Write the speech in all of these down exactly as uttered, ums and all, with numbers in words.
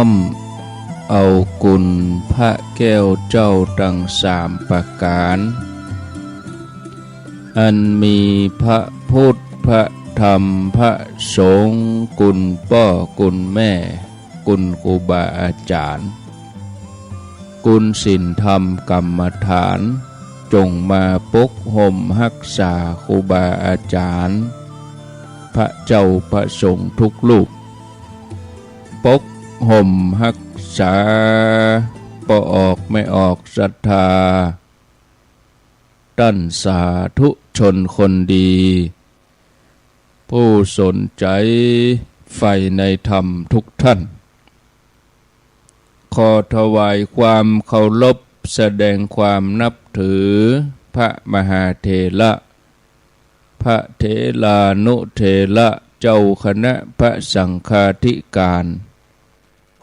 มเอากุณพระแก้วเจ้าตังสามประก๋าน อันมีพระพุทธ พระธรรม พระสงฆ์ กุณป้อ กุณแม่ กุณครูบาอาจ๋ารย์ กุณศีลธรรมกรรมฐาน จงมาปกห่มฮักษาครูบาอาจ๋ารย์ พระเจ้าพระสงฆ์ทุกรูป ปกห่มฮักษา ป้อออกแม่ออกศรัทธา ต้านสาธุชนคนดี ผู้สนใจ๋ใฝ่ในธรรมทุกท่าน ขอถวายความเคารพ แสดงความนับถือ พระมหาเถระ พระเถรานุเถระ เจ้าคณะพระสังฆาธิการ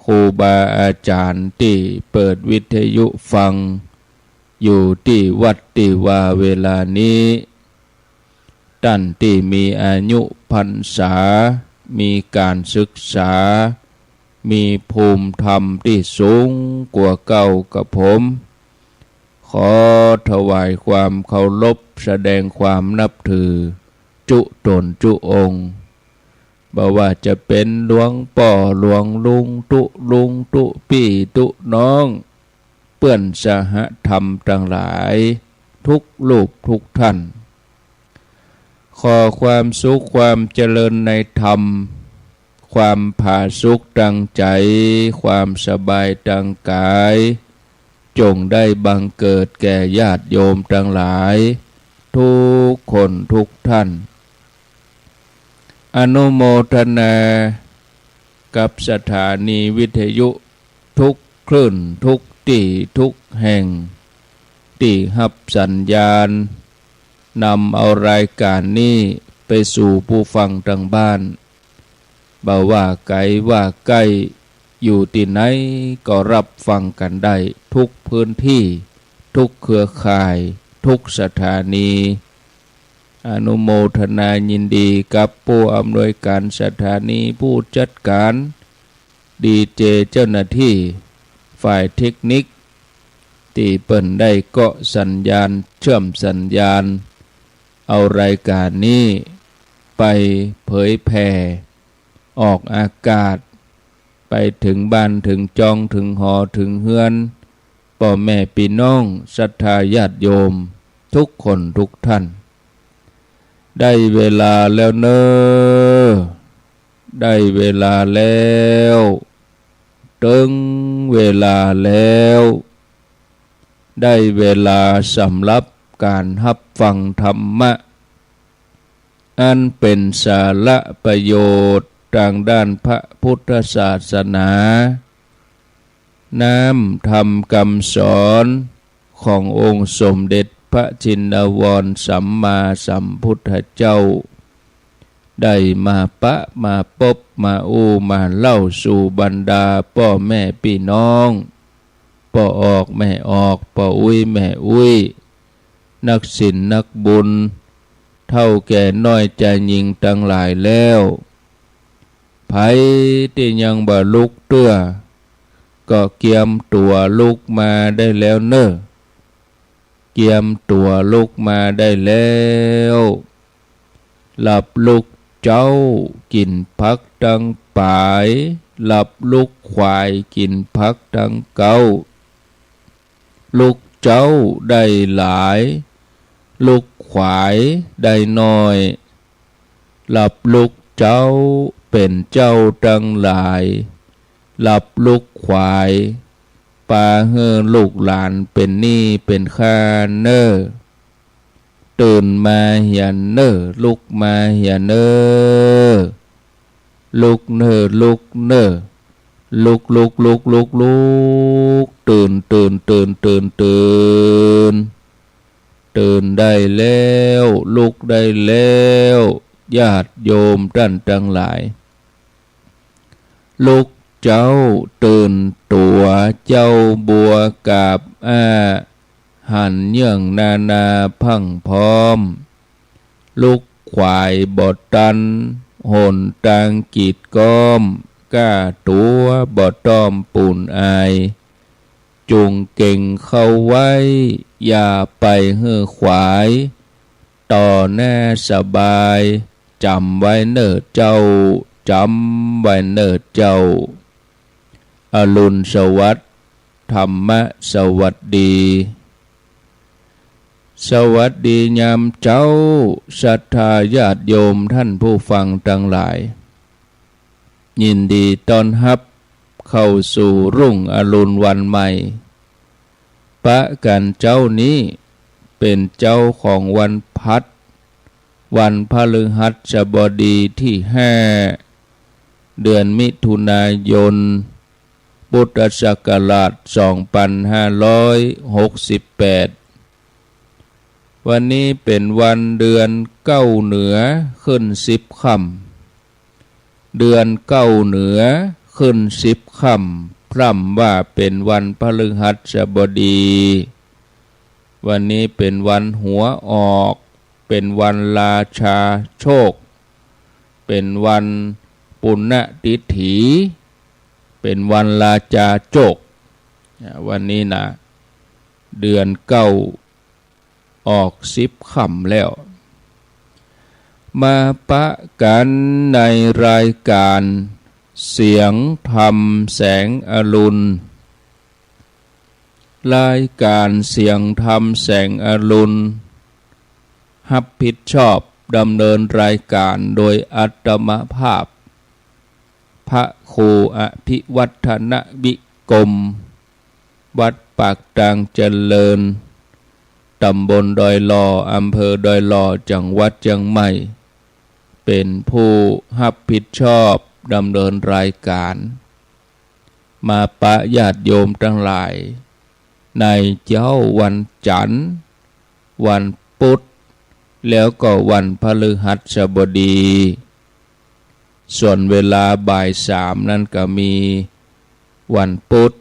ครูบาอาจ๋ารย์ตี้เปิดวิทยุฟังอยู่ตี้วัดตี้วาเวลานี้ ต้านตี้มีอายุพรรษา มีก๋านศึกษา มีภูมิธรรมตี้สูงกว่าเก่ากับผม ขอถวายความเคารพ แสดงความนับถือ จุ๊ต๋นจุ๊องค์ บ่ว่าจะเป๋นหลวงป้อ หลวงลุง ตุ๊ลุง ตุ๊ปี้ ตุ๊น้อง เปื้อนสหธรรมตังหลาย ทุกรูปทุกท่าน ขอความสุขความเจริญในธรรม ความผาสุกตังใจ๋ ความสบายตังก๋าย จงได้บังเกิดแก่ญาติโยมตังหลาย ทุกคนทุกท่าน อนุโมทนากับสถานีวิทยุทุกคลื่น ทุกตี้ ทุกแห่ง ตี้ฮับสัญญาณ นำเอารายก๋านนี้ไปสู่ผู้ฟังตังบ้าน บ่ว่าไก๋ว่าใก้ อยู่ตี้ไหนก็ฮับฟังกั๋นได้ ทุกพื้นตี้ ทุกเครือข่าย ทุกสถานี อนุโมทนายินดีกับผู้อำนวยก๋านสถานี ผู้จัดก๋าน ดีเจ เจ้าหน้าตี้ฝ่ายเทคนิค ตี้เปิ้นได้เกาะสัญญาณ เชื่อมสัญญาณ เอารายก๋านนี้ไปเผยแผ่ออกอากาศ ไปเถิงบ้านเถิงจอง เถิงหอเถิงเฮือน ป้อแม่ปี้น้องศรัทธาญาติโยมทุกคนทุกท่าน ได้เวลาแล้วเน่อ ได้เวลาแล้ว เถิงเวลาแล้ว ได้เวลาสำหรับก๋านฮับฟังธรรมะ อันเป๋นสาระประโยชน์ตางด้านพระพุทธศาสนา น้ำธรรมกำสอนขององค์สมเด็จพระชินวรสัมมาสัมพุทธเจ้า ได้มาปะมาปบมาอู้มาเล่าสู่บรรดาป้อแม่ปี้น้อง ป้อออกแม่ออก ป้ออุ๊ยแม่อุ๊ย นักศีลนักบุญ เฒ่าแก่น้อยจายญิงตังหลายแล้ว ใผตี้ยังบ่ลุกเตื้อ ก็เกียมตั๋วลุกมาได้แล้วเน่อ เกียมตั๋วลุกมาได้แล้ว หลับลุกเจ๊ากิ๋นผักตังป๋าย หลับลุกขวายกิ๋นผักตังเก๊า ลุกเจ๊าได้หลาย ลุกขวายได้น้อย หลับลุกเจ๊าเป๋นเจ้าตังหลาย หลับลุกขวาย ปาหื้อลูกหลานเป๋นหนี้เป๋นค่าเน่อ ตื่นมาเหียเน่อ ลุกมาเหียเน่อ ลุกเน่อ ลุกเน่อ ลุก ลุก ลุก ลุก ลุก ตื่น ตื่น ตื่น ตื่น ตื่น ตื่นได้แล้ว ลุกได้แล้ว ญาติโยมต้านตังหลาย ลุกเจ๊าตื่นตั๋ว เจ๊าบัวกาบอ้า หันเยื่องนานาพรั่งพร้อม ลุกขวายบ่ตัน หนตางกีดก๊อม ก้าตั๋วบ่ต้อมปูนอาย จุ่งเก่งเข้าไว้ อย่าไปหื้อขวาย ต่อหน้าสบาย จ๋ำไว้เน่อเจ้า จ๋ำไว้เน่อเจ้า อรุณสวัสดิ์ ธรรมสวัสดี สวัสดียามเจ๊า ศรัทธาญาติโยมท่านผู้ฟังตังหลาย ยินดีต้อนฮับเข้าสู่รุ่งอรุณวันใหม่ ปะกั๋นเจ๊านี้เป๋นเจ๊าของวันพัด วันพฤหัสบดีตี้ห้า เดือนมิถุนายน พุทธศักราชสองปันห้าร้อยหกสิบแปด วันนี้เป๋นวันเดือนเก้าเหนือขึ้นสิบค่ำ เดือนเก้าเหนือขึ้นสิบค่ำ พร่ำว่าเป๋นวันพฤหัสบดี วันนี้เป๋นวันหัวออก เป๋นวันราชาโชค เป๋นวันปุณณทิฐี เป๋นวันราชาโชค อ่า วันนี้นะ เดือนเก้าออกสิบค่ำแล้ว มาปะกั๋นในรายก๋านเสียงธรรมแสงอรุณ รายก๋านเสียงธรรมแสงอรุณ ฮับผิดชอบดำเนินรายก๋านโดยอาตมาภาพ พระครูอภิวัฒนวิกรม วัดปากตางเจริญ ตำบลดอยหล่อ อำเภอดอยหล่อ จังหวัดเจียงใหม่ เป๋นผู้ฮับผิดชอบดำเนินรายก๋าน มาปะญาติโยมตังหลาย ในเจ๊าวันจั๋นทร์ วันพุธ แล้วก็วันพฤหัสบดี ส่วนเวลาบ่ายสามนั้นก็มีวันพุธ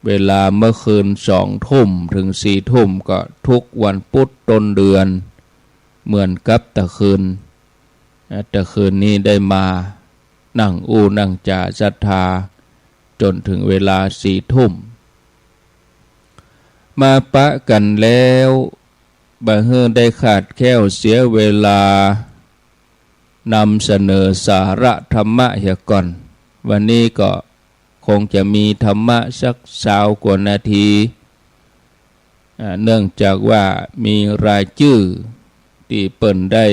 เวลาเมื่อคืนสองทุ่มเถิงสี่ทุ่ม ก็ทุกวันพุธต้นเดือน เหมือนกับตะคืน อ่า ตะคืนนี้ได้มานั่งอู้นั่งจ๋าศรัทธา จ๋นเถิงเวลาสี่ทุ่ม มาปะกั๋นแล้ว บ่หื้อได้ขาดแคลนเสียเวลา นำเสนอสาระธรรมะเหียก่อน วันนี้ก็คงจะมีธรรมะสักซาวกว่านาที อ่า เนื่องจากว่ามีรายจื้อตี้เปิ้นได้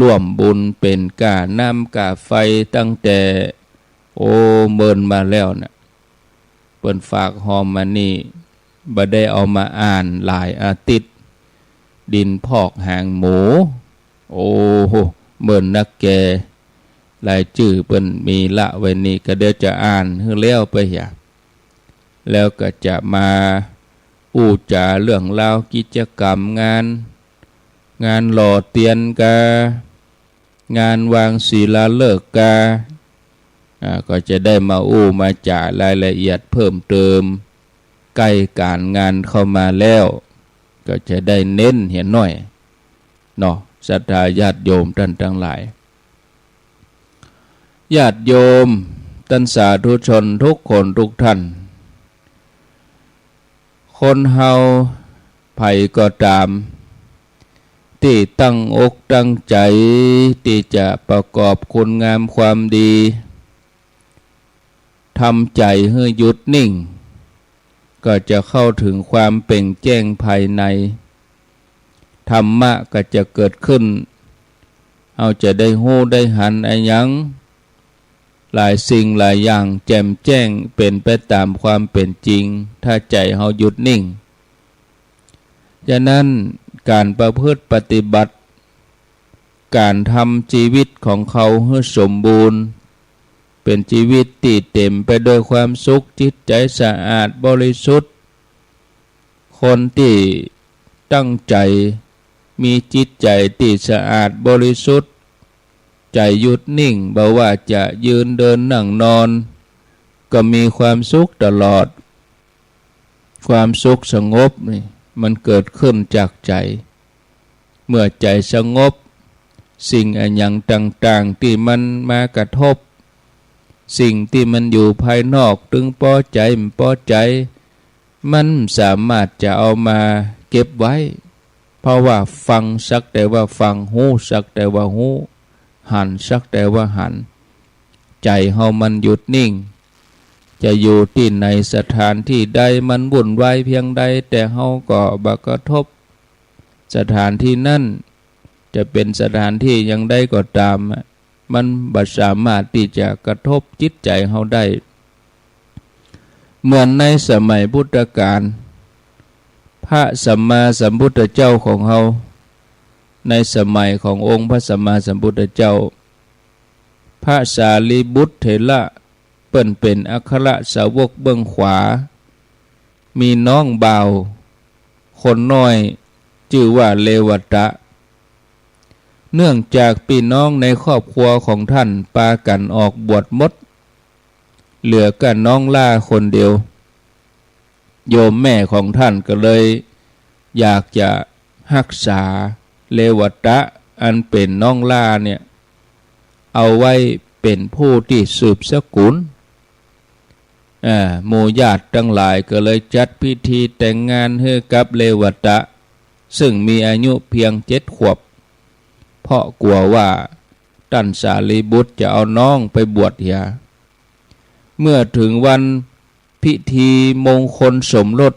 ร่วมบุญเป๋นก้าน้ำก้าไฟตั้งแต่ โอ้ เมินมาแล้วน่ะ เปิ้นฝากฮอมมานี่ บ่ได้เอามาอ่านหลายอาทิตย์ ดินพอกหางหมู โอ้โห เมินนักแก รายจื้อเปิ้นมีละไว้นี่ ก็เดี๋ยวจะอ่านหื้อแล้วไปเหีย แล้วก็จะมาอู้จ๋าเรื่องราวกิจกรรมงาน งานหล่อเตียนกา งานวางศิลาฤกษ์กา อ่า ก็จะได้มาอู้มาจ๋ารายละเอียดเพิ่มเติม ใก้ก๋านงานเข้ามาแล้ว ก็จะได้เน้นเหียหน้อยเนาะ ศรัทธาญาติโยมต้านตังหลาย ญาติโยมต้านสาธุชนทุกคนทุกท่าน คนเฮาใผก็ต๋าม ตี้ตั้งอกตั้งใจ๋ตี้จะประกอบคุณงามความดี ทำใจ๋หื้อหยุดนิ่ง ก็จะเข้าเถิงความเป่งแจ้งภายใน ธรรมะก็จะเกิดขึ้น เฮาจะได้ฮู้ได้หันอะหยัง หลายสิ่งหลายอย่างแจ่มแจ้งเป๋นไปต๋ามความเป๋นจริง ถ้าใจ๋เฮาหยุดนิ่ง ฉะนั้นก๋านประพฤติปฏิบัติ ก๋านทำจีวิตของเฮาหื้อสมบูรณ์ เป๋นจีวิตตี้เต๋มไปด้วยความสุข จิตใจ๋สะอาดบริสุทธิ์ คนตี้ตั้งใจ๋ มีจิตใจ๋ตี้สะอาดบริสุทธิ์ ใจ๋หยุดนิ่ง บ่ว่าจะยืนเดินนั่งนอน ก็มีความสุขตลอด ความสุขสงบนี่มันเกิดขึ้นจากใจ๋ เมื่อใจ๋สงบ สิ่งอะหยังต่างๆ ตี้มันมากระทบ สิ่งตี้มันอยู่ภายนอก ตึงปอใจ๋ บ่ปอใจ๋ มันบ่สามารถจะเอามาเก็บไว้ เพราะว่าฟังสักแต่ว่าฟัง ฮู้สักแต่ว่าฮู้ หันสักแต่ว่าหัน ใจ๋เฮามันหยุดนิ่ง จะอยู่ตี้ไหน สถานตี้ใด มันวุ่นวายเพียงใด แต่เฮาก็บ่กระทบ สถานตี้นั้น จะเป๋นสถานตี้อย่างใดก็ต๋ามอะ มันบ่สามารถตี้จะกระทบจิตใจ๋เฮาได้ เหมือนในสมัยพุทธกาล พระสัมมาสัมพุทธเจ้าของเฮา ในสมัยขององค์พระสัมมาสัมพุทธเจ้า พระสารีบุตรเถระ เปิ้นเป๋นอัครสาวกเบื้องขวา มีน้องบ่าวคนน้อย จื้อว่าเรวตะ เนื่องจากปี้น้องในครอบครัวของต้านปากั๋นออกบวชหมด เหลือก้าน้องหล้าคนเดียว โยมแม่ของต้านก็เลยอยากจะฮักษาเรวตะ อันเป๋นน้องหล้าเนี่ย เอาไว้เป๋นผู้ตี้สืบสกุล อ่า หมู่ญาติตังหลายก็เลยจัดพิธีแต่งงานหื้อกับเรวตะ ซึ่งมีอายุเพียงเจ็ดขวบ เพราะกั๋วว่าต้านสารีบุตรจะเอาน้องไปบวชเหีย เมื่อเถิงวันพิธีมงคลสมรส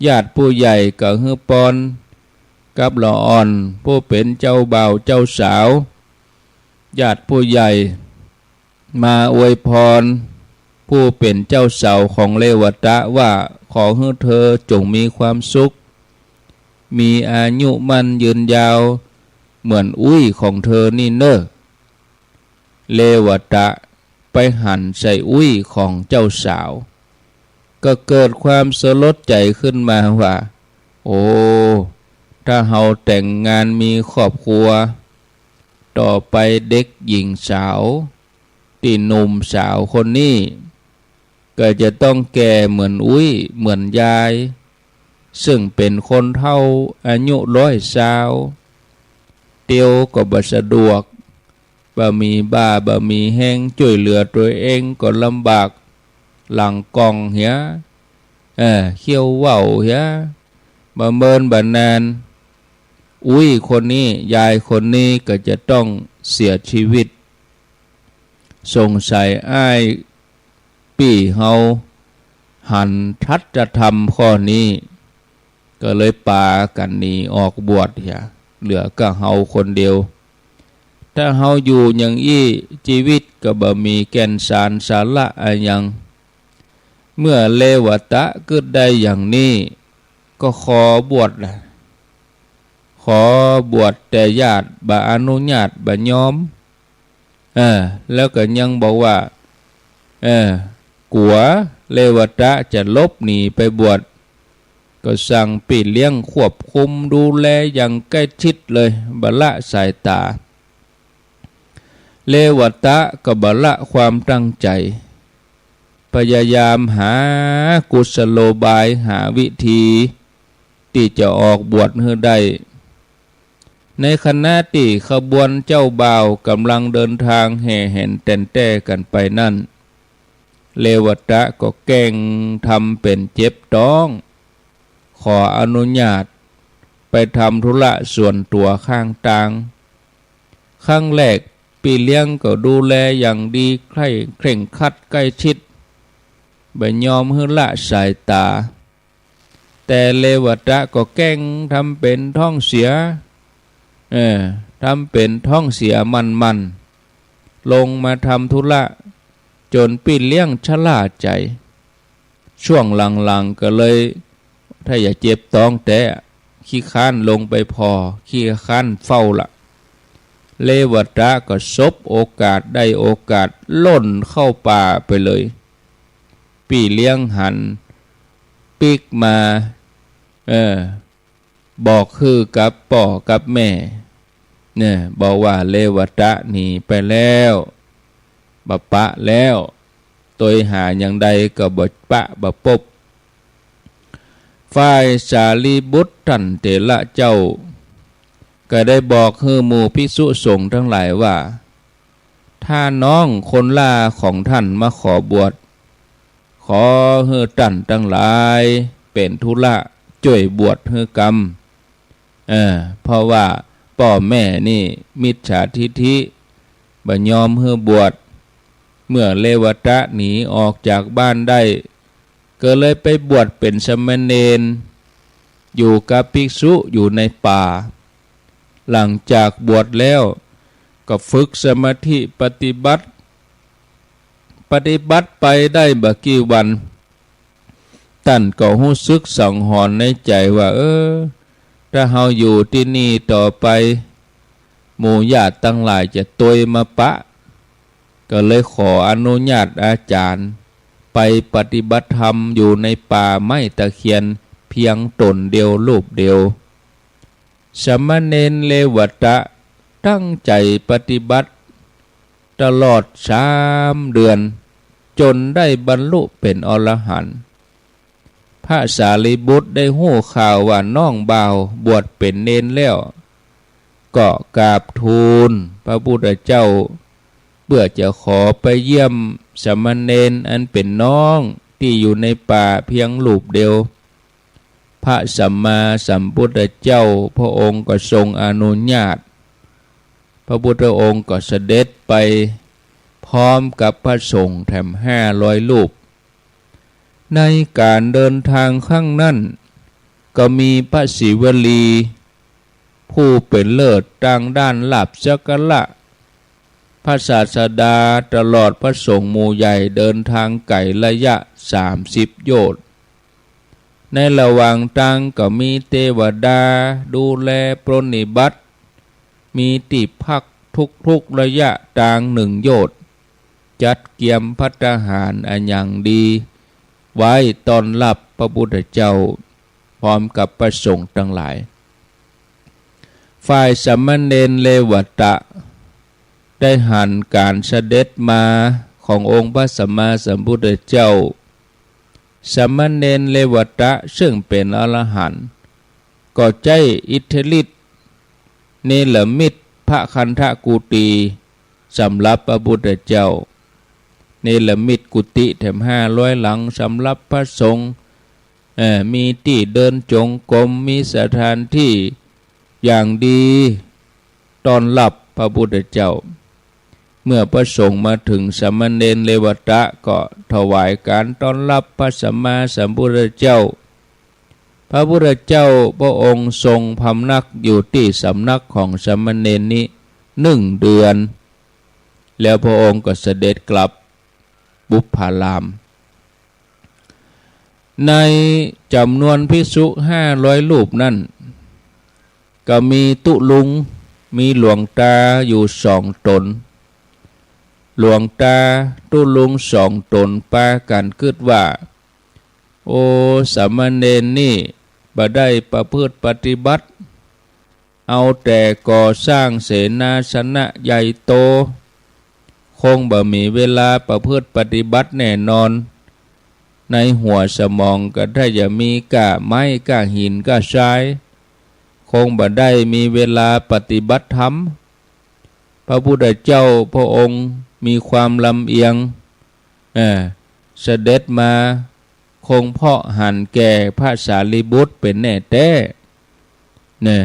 ญาติผู้ใหญ่ก็หื้อปอนกับละอ่อน ผู้เป๋นเจ้าบ่าวเจ้าสาว ญาติผู้ใหญ่มาอวยพรผู้เป๋นเจ้าสาวของเรวตะว่า ขอหื้อเธอจงมีความสุข มีอายุมั่นยืนยาว เหมือนอุ๊ยของเธอนี่เน่อ เรวตะไปหันใส่อุ๊ยของเจ้าสาว ก็เกิดความสลดใจ๋ขึ้นมาว่า โอ้ ถ้าเฮาแต่งงานมีครอบครัว ต่อไปเด็กหญิงสาว ตี้หนุ่มสาวคนนี้ ก็จะต้องแก่เหมือนอุ๊ย เหมือนยาย ซึ่งเป๋นคนเฒ่าอายุร้อยซาว เตียวก็บ่สะดวก บ่มีบ่าบ่มีแฮงจ้วยเหลือตั๋วเองก็ลำบาก หลังก่องเหีย เอ่อ เคี้ยวเว้าเหีย บ่เมินบ่นาน อุ๊ยคนนี้ ยายคนนี้ก็จะต้องเสียชีวิต สงสัยอ้ายปี้เฮาหันทัศธรรมข้อนี้ ก็เลยปากั๋นหนีออกบวชเหีย เหลือก้าเฮาคนเดียว ถ้าเฮาอยู่อย่างอี้ จีวิตก็บ่มีแก่นสารสาระอะหยัง เมื่อเรวตะกึ๊ดได้อย่างนี้ ก็ขอบวชละ ขอบวช แต่ญาติบ่อนุญาต บ่ยอม เออ แล้วก็ยังบอกว่า เออ กั๋วเรวตะจะหลบหนีไปบวช ก็สั่งปี้เลี้ยงควบคุมดูแลอย่างใกล้ชิดเลย บ่ละสายต๋า เรวตะก็บ่ละความตั้งใจ๋ พยายามหากุศโลบาย หาวิธีตี้จะออกบวชหื้อได้ ในขณะตี้ขบวนเจ้าบ่าวก่ำลังเดินตางแห่แหนแต่นแต้กั๋นไปนั้น เรวตะก็แกล้งทำเป๋นเจ็บต๊อง ขออนุญาตไปทำธุระส่วนตั๋วข้างตาง ครั้งแรกปี้เลี้ยงก็ดูแลอย่างดี ใคร่เคร่งครัดใกล้ชิด บ่ยอมหื้อละสายต๋า แต่เรวตะก็แกล้งทำเป๋นท้องเสีย เออ ทำเป๋นท้องเสียมันๆ ลงมาทำธุระ จ๋นปี้เลี้ยงชะล่าใจ๋ ช่วงหลังๆ ก็เลย ถ้าอย่าเจ็บต๊องแต๊ ขี้ค้านลงไปผ่อ ขี้ค้านเฝ้าละ เรวตะก็สบโอกาส ได้โอกาสล่นเข้าป่าไปเลย ปี้เลี้ยงหันปิ๊กมา เออ บอกหื้อกับป้อกับแม่ เนี่ย บอกว่าเรวตะหนีไปแล้ว บ่ปะแล้ว ตวยหาอย่างใดก็บ่ปะบ่ปบ ฝ่ายสารีบุตรต้านเถระเจ้า ก็ได้บอกหื้อหมู่ภิกษุสงฆ์ตังหลายว่า ถ้าน้องคนหล้าของต้านมาขอบวช ขอหื้อต้านตังหลายเป๋นธุระจ้วยบวชหื้อกำ เออ เพราะว่าป้อแม่นี่มิจฉาทิฐิ บ่ยอมหื้อบวช เมื่อเรวตะหนีออกจากบ้านได้ ก็เลยไปบวชเป๋นสามเณร อยู่กับภิกษุอยู่ในป่า หลังจากบวชแล้วก็ฝึกสมาธิปฏิบัติ ปฏิบัติไปได้บ่กี่วัน ต้านก็ฮู้สึกสังหรณ์ในใจ๋ว่า เออ ถ้าเฮาอยู่ตี้นี่ต่อไป หมู่ญาติตังหลายจะตวยมาปะ ก็เลยขออนุญาตอาจ๋ารย์ ไปปฏิบัติธรรมอยู่ในป่าไม้ตะเคียนเพียงต๋นเดียวรูปเดียว สามเณรเรวตะตั้งใจ๋ปฏิบัติตลอดสามเดือน จ๋นได้บรรลุเป๋นอรหันต์ พระสารีบุตรได้ฮู้ข่าวว่าน้องบ่าวบวชเป๋นเณรแล้ว ก็กราบทูลพระพุทธเจ้า เปื้อจะขอไปเยี่ยมสามเณรอันเป๋นน้องตี้อยู่ในป่าเพียงรูปเดียว พระสัมมาสัมพุทธเจ้าพระองค์ก็ทรงอนุญาต พระพุทธองค์ก็เสด็จไปพร้อมกับพระสงฆ์แถมห้าร้อยรูป ในก๋านเดินทางครั้งนั้น ก็มีพระศรีวลี ผู้เป๋นเลิศตางด้านลาภสักการะ พระศาสดาตลอดพระสงฆ์หมู่ใหญ่เดินทางไก๋ระยะสามสิบโยชน์ ในระหว่างตางก็มีเตวดาดูแลปรนนิบัติ มีตี้พักทุกๆระยะตางหนึ่งโยชน์ จัดเกียมภัตตาหารอันอย่างดี ไว้ต้อนฮับพระพุทธเจ้า พร้อมกับพระสงฆ์ตังหลาย ฝ่ายสามเณรเรวตะ ได้หันก๋านเสด็จมาขององค์พระสัมมาสัมพุทธเจ้า สามเณรเรวตะซึ่งเป๋นอรหันต์ ก็ใจ๊อิทธิฤทธิ์ เนรมิตพระคันธกุฏิสำหรับพระพุทธเจ้า เนรมิตกุฏิแถมห้าร้อยหลังสำหรับพระสงฆ์ เอ่อ มีตี้เดินจงกรม มีสถานตี้อย่างดี ต้อนฮับพระพุทธเจ้า เมื่อพระสงฆ์มาเถิง สามเณรเรวตะก็ถวายก๋านต้อนฮับพระสัมมาสัมพุทธเจ้า พระพุทธเจ้าพระองค์ทรงพำนักอยู่ตี้สำนักของสามเณรนี้หนึ่งเดือน แล้วพระองค์ก็เสด็จกลับปุพพาราม ในจ๋ำนวนภิกษุห้าร้อยรูปนั้น ก็มีตุ๊ลุง มีหลวงตาอยู่สองต๋น หลวงตาตุ๊ลุงสองต๋นปากั๋นกึ๊ดว่า โอ้ สามเณรนี่บ่ได้ประพฤติปฏิบัติ เอาแต่ก่อสร้างเสนาสนะใหญ่โต คงบ่มีเวลาประพฤติปฏิบัติแน่นอน ในหัวสมองก็ถ้าจะมีก้าไม้ก้าหินก้าทราย คงบ่ได้มีเวลาปฏิบัติธรรม พระพุทธเจ้าพระองค์มีความลำเอียง เอ่อ เสด็จมา คงเพราะหันแก่พระสารีบุตรเป๋นแน่แต๊ เนี่ย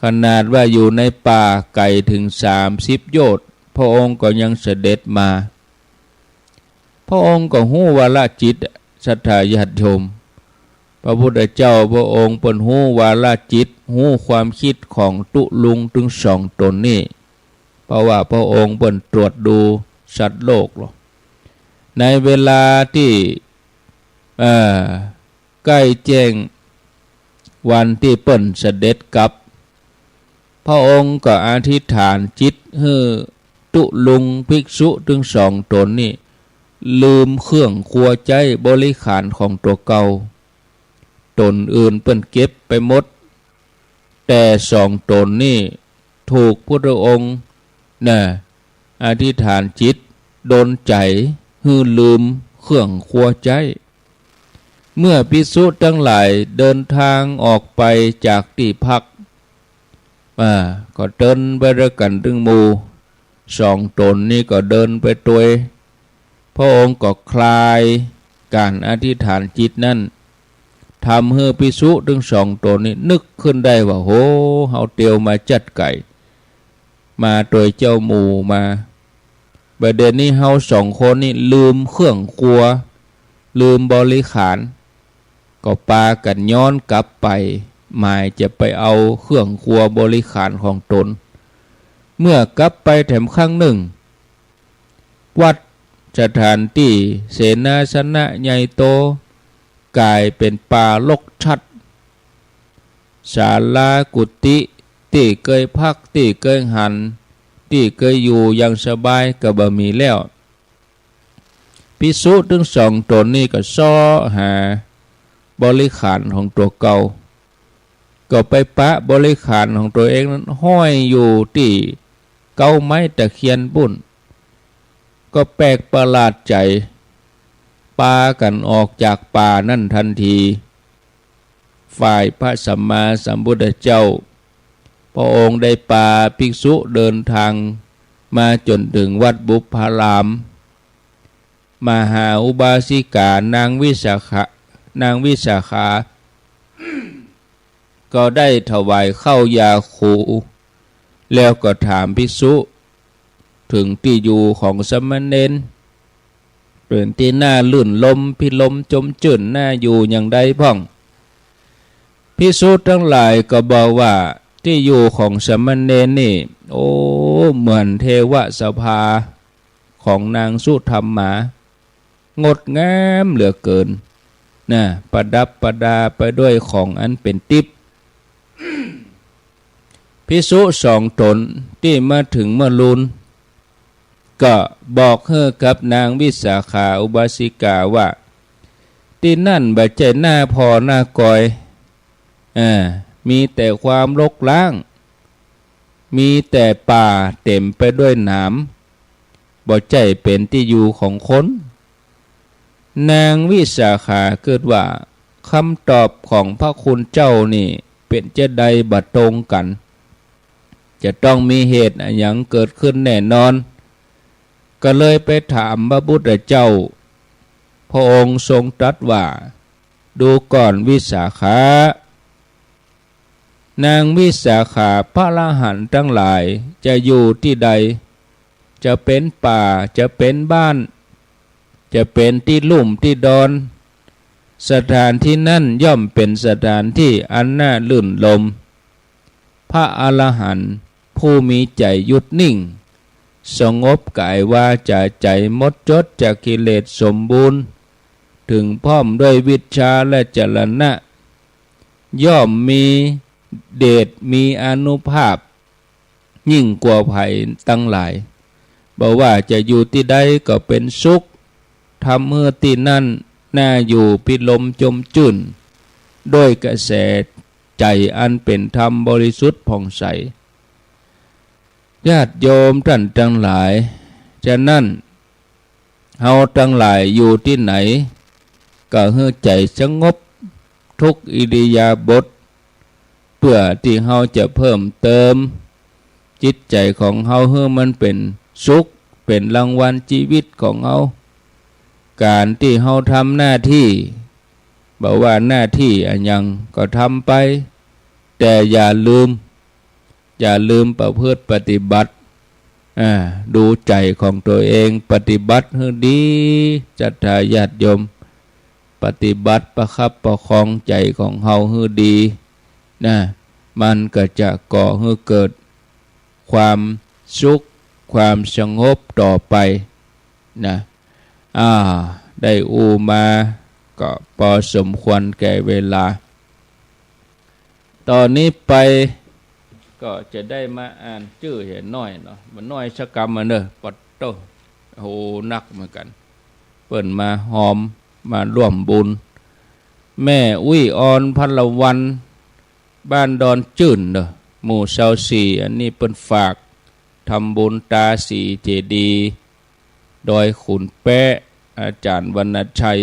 ขนาดว่าอยู่ในป่าไก๋เถิงสามสิบโยชน์ พระองค์ก็ยังเสด็จมา พระองค์ก็ฮู้วาระจิต ศรัทธาญาติโยม พระพุทธเจ้าพระองค์เปิ้นฮู้วาระจิต ฮู้ความกึ๊ดของตุ๊ลุงตึงสองต๋นนี้ เพราะว่าพระองค์เปิ้นตรวจดูสัตว์โลกหลอ ในเวลาตี้ เอ่อ ใก้แจ้งวันตี้เปิ้นเสด็จกลับ พระองค์ก็อธิษฐานจิตหื้อตุ๊ลุงภิกษุตึงสองต๋นนี้ ลืมเครื่องครัวใจ๊บริขารของตั๋วเก่า ต๋นอื่นเปิ้นเก็บไปหมด แต่สองต๋นนี้ถูกพุทธองค์ น่ะ อธิษฐานจิตดลใจ๋หื้อลืมเครื่องครัวใจ๊ เมื่อภิกษุตังหลายเดินทางออกไปจากตี้พัก อ่า ก็เตินไปตวยกั๋นตึงหมู่ สองต๋นนี้ก็เดินไปตวย พระองค์ก็คลายก๋านอธิษฐานจิตนั้น ทำหื้อภิกษุตึงสองต๋นนี้นึกขึ้นได้ว่า โห เฮาเตียวมาจั๊ดไก๋ มาตวยเจ้าหมู่มา บ่าเดี่ยวนี้เฮาสองคนนี้ลืมเครื่องครัว ลืมบริขาร ก็ปากั๋นย้อนกลับไป หมายจะไปเอาเครื่องครัวบริขารของต๋น เมื่อกลับไปแถมครั้งนึ่ง วัด สถานตี้ เสนาสนะใหญ่โต ก๋ายเป๋นป่ารกชัด ศาลากุฏิ ตี้เกยพัก ตี้เกยหัน ตี้เกยอยู่อย่างสบายก็บ่มีแล้ว ภิกษุตึงสองต๋นนี้ก็เซาะหาบริขารของตั๋วเก่า ก็ไปปะบริขารของตั๋วเองนั้นห้อยอยู่ตี้เก๊าไม้ตะเคียนปู๊น ก็แปลกประหลาดใจ๋ ปากั๋นออกจากป่านั้นทันที ฝ่ายพระสัมมาสัมพุทธเจ้า พระองค์ได้ปาภิกษุเดินทางมาจ๋นเถิงวัดบุพพาราม มหาอุบาสิกานางวิสาขะ นางวิสาขา ก็ได้ถวายข้าวยาคู แล้วก็ถามภิกษุ เถิงตี้อยู่ของสามเณร เป๋นตี้น่ารื่นรมย์พิรมย์จมจื้นน่าอยู่อย่างใดพ่อง ภิกษุตังหลายก็บอกว่า ตี้อยู่ของสามเณรนี่ โอ้ เหมือนเทวสภาของนางสุธรรมา งดงามเหลือเกิน นะ ประดับประดาไปด้วยของอันเป๋นติ๊บ ภิกษุสองต๋นตี้มาเถิงเมื่อลูน ก็บอกหื้อกับนางวิสาขาอุบาสิกาว่า ตี้นั่นบ่ใจ้หน้าผ่อหน้ากอย อ่า มีแต่ความรกร้าง มีแต่ป่าเต๋มไปด้วยหนาม บ่ใจ้เป๋นตี้อยู่ของคน นางวิสาขาเกิดว่า กำตอบของพระคุณเจ้านี่เป๋นจาใดบ่ตรงกั๋น จะต้องมีเหตุอะหยังเกิดขึ้นแน่นอน ก็เลยไปถามพระพุทธเจ้า พระองค์ทรงตรัสว่า ดูก่อนวิสาขะ นางวิสาขา พระอรหันต์ตังหลายจะอยู่ตี้ใด จะเป๋นป่า จะเป๋นบ้าน จะเป๋นตี้ลุ่มตี้ดอน สถานตี้นั้นย่อมเป๋นสถานตี้อันน่ารื่นรมย์ พระอรหันต์ผู้มีใจ๋หยุดนิ่ง สงบก๋ายวาจ๋าใจ๋หมดจดจากกิเลสสมบูรณ์ เต็มพร้อมด้วยวิชชาและจรณะ ย่อมมีเดชมีอานุภาพ ยิ่งกว่าใผตังหลาย บ่ว่าจะอยู่ตี้ใดก็เป๋นสุข ทำหื้อตี้นั้นน่าอยู่พิรมย์จมจื้น ด้วยกระแสใจ๋อันเป๋นธรรมบริสุทธิ์ผ่องใส ญาติโยมต้านตังหลาย ฉะนั้น เฮาตังหลายอยู่ตี้ไหน ก็หื้อใจ๋สงบทุกอิริยาบถ เปื้อตี้เฮาจะเพิ่มเติมจิตใจ๋ของเฮาหื้อมันเป๋นสุข เป๋นรางวัลจีวิตของเฮา ก๋านตี้เฮาทำหน้าตี้ บ่ว่าหน้าตี้อะหยังก็ทำไป แต่อย่าลืม อย่าลืมประพฤติปฏิบัติ อ่า ดูใจ๋ของตั๋วเอง ปฏิบัติหื้อดี ศรัทธาญาติโยม ปฏิบัติประคับประคองใจ๋ของเฮาหื้อดี นะ มันก็จะก่อหื้อเกิดความสุข ความสงบต่อไป นะ อ่า ได้อู้มาก็ปอสมควรแก่เวลา ต่อนี้ไปก็จะได้มาอ่านจื้อเหียน้อยเนาะ บ่าน้อยสักกำอะเน่อ ปัดโต้ โห นักเหมือนกั๋น เปิ้นมาฮอม มาร่วมบุญ แม่อุ๊ยออน พลวัน บ้านดอนจื้นเน่อ หมู่ซาวสี่ อันนี้เปิ้นฝากทำบุญตาสีเจดีย์ ดอยขุนแป๊ะ อาจ๋ารย์วรรณชัย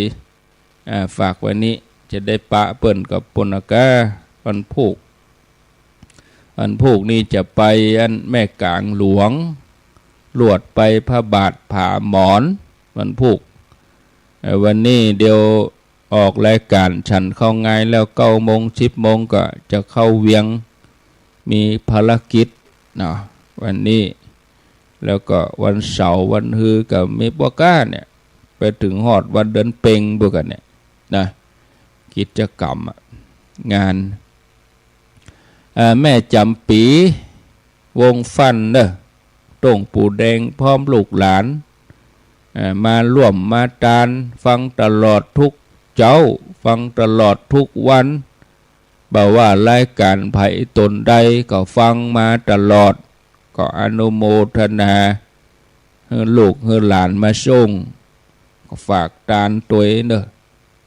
อ่า ฝากไว้นี้ จะได้ปะเปิ้นกับปุณกา วันพูก วันพูกนี้จะไปอันแม่กลางหลวง ลวดไปพระบาทผาหมอน วันพูก เอ่อ วันนี้เดี๋ยวออกรายก๋านฉันข้าวงายแล้ว เก้าโมง สิบโมงก็จะเข้าเวียง มีภารกิจเนาะ วันนี้ แล้วก็วันเสาร์วันฮือก็มีป้อก้าเนี่ย ไปเถิงฮอดวันเดือนเพ็ญปุ้นกั๋นเนี่ยนะ กิจกรรมอะ งาน เอ่อ แม่จ๋ำปี๋ วงฟั่นเน่อ โต้งปู่แดงพร้อมลูกหลาน เอ่อ มาฮ่วมมาตาน ฟังตลอดกู้เจ๊า ฟังตลอดกู้วัน บ่ว่ารายก๋านใผต๋นใดก็ฟังมาตลอด ก็อนุโมทนา หื้อลูกหื้อหลานมาส่ง ก็ฝากตานตวยเน่อ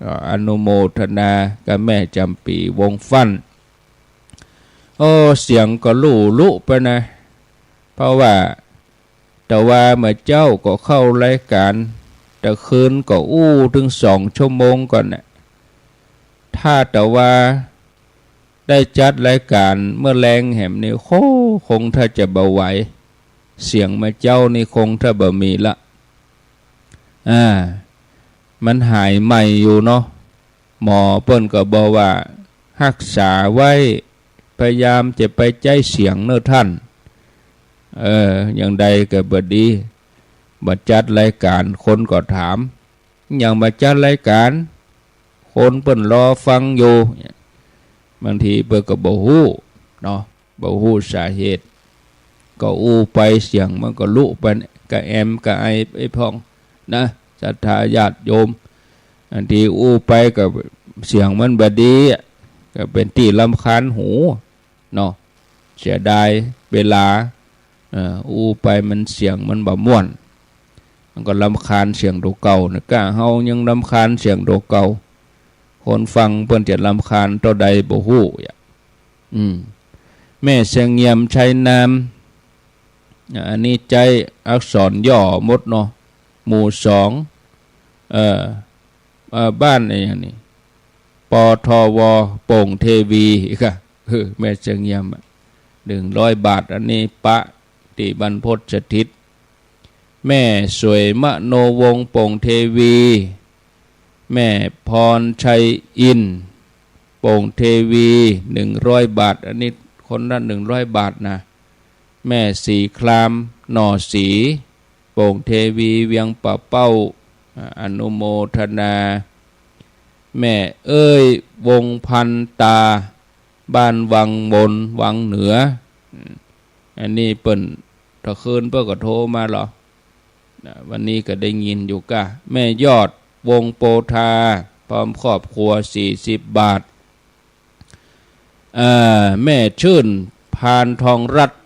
ก็อนุโมทนากับแม่จ๋ำปี๋ วงฟั่น โอ้ เสียงก็ลู่ลุไปนะ เพราะว่า แต่ว่าเมื่อเจ๊าก็เข้ารายก๋าน แต่คืนก็อู้เถิงสองชั่วโมงก่อนน่ะ ถ้าแต่ว่าได้จัดรายก๋านเมื่อแลงแหมนี่ โอ้ คงถ้าจะบ่ไหว เสียงเมื่อเจ๊านี่คงถ้าบ่มีละ อ่า มันหายใหม่อยู่เนาะ หมอเปิ้นก็บอกว่าฮักษาไว้ พยายามจะไปใจ๊เสียงเน่อท่าน เออ อย่างใดก็บ่ดี บ่จัดรายก๋าน คนก็ถาม หยังบ่จัดรายก๋าน คนเปิ้นรอฟังอยู่ บางทีเปิ้นก็บ่ฮู้เนาะ บ่ฮู้สาเหตุ ก็อู้ไปเสียงมันก็ลุไป กะแอมกะไอไปพ่องนะ ศรัทธาญาติโยม บางทีอู้ไปก็เสียงมันบ่ดีอะ ก็เป๋นตี้รำคาญหูเนาะ เสียดายเวลา เอ่อ อู้ไปมันเสียงมันบ่ม่วน มันก็รำคาญเสียงตั๋วเก่านะ ก้าเฮายังรำคาญเสียงตั๋วเก่า คนฟังเปิ้นจะรำคาญเต้าใดบ่ฮู้อะ อืม แม่เสงี่ยม ชัยนาม อันนี้ใจ๊อักษรย่อหมดเนาะ หมู่สอง เอ่อ เอ่อ บ้านอะหยังนี่ ปทว โป่งเทวี ค่ะ เออ แม่เสงี่ยมอะ หนึ่งร้อยบาท อันนี้ปะตี้บรรพตสถิต แม่สวยมโนวงศ์ โป่งเทวี แม่พรชัยอินทร์ โป่งเทวี หนึ่งร้อยบาท อันนี้คนละหนึ่งร้อยบาทนะ แม่ศรีคราม หน่อศรี โป่งเทวี เวียงป่าเป้า อ่า อนุโมทนา แม่เอ้ย วงศ์พันตา บ้านวังบน วังเหนือ อืม อันนี้เปิ้น ถ้าคืนเปิ้นก็โทรมาเหรอ นะ วันนี้ก็ได้ยินอยู่ก้า แม่ยอด วงศ์โปธา พร้อมครอบครัว สี่สิบบาท เอ่อ แม่ชื่น พานทองรัตน์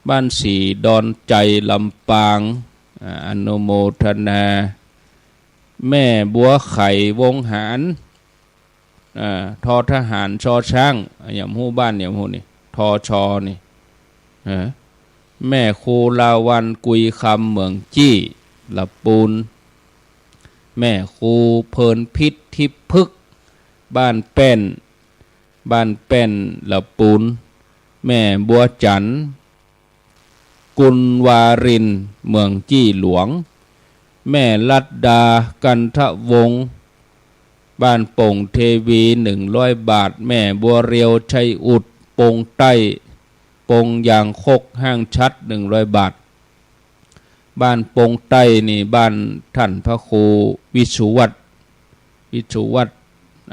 บ้านศรีดอนใจ ลำปาง อ่า อนุโมทนา แม่บัวไข วงศ์หาร อ่า ทอทหาร ชอช้าง อ่า หยังฮู้บ้าน หยังฮู้นี่ ทอชอนี่ เออ แม่ครูลาวัลย์ กุยคำ เหมืองจี้ ละปูน แม่ครูเพลินพิษ ทิพย์พฤกษ์ บ้านแป้น บ้านแป้น ละปูน แม่บัวจันทร์ กุลวารินทร์ เหมืองจี้หลวง แม่ลัดดา กันทวงศ์ บ้านโป่งเทวี หนึ่งร้อยบาท แม่บัวเรียว ชัยอุด ปงใต้ ปงยางคก ห้างฉัตร หนึ่งร้อยบาท บ้านปงใต้นี่บ้านท่านพระครูวิสุวัฒน์ วิสุวัฒน์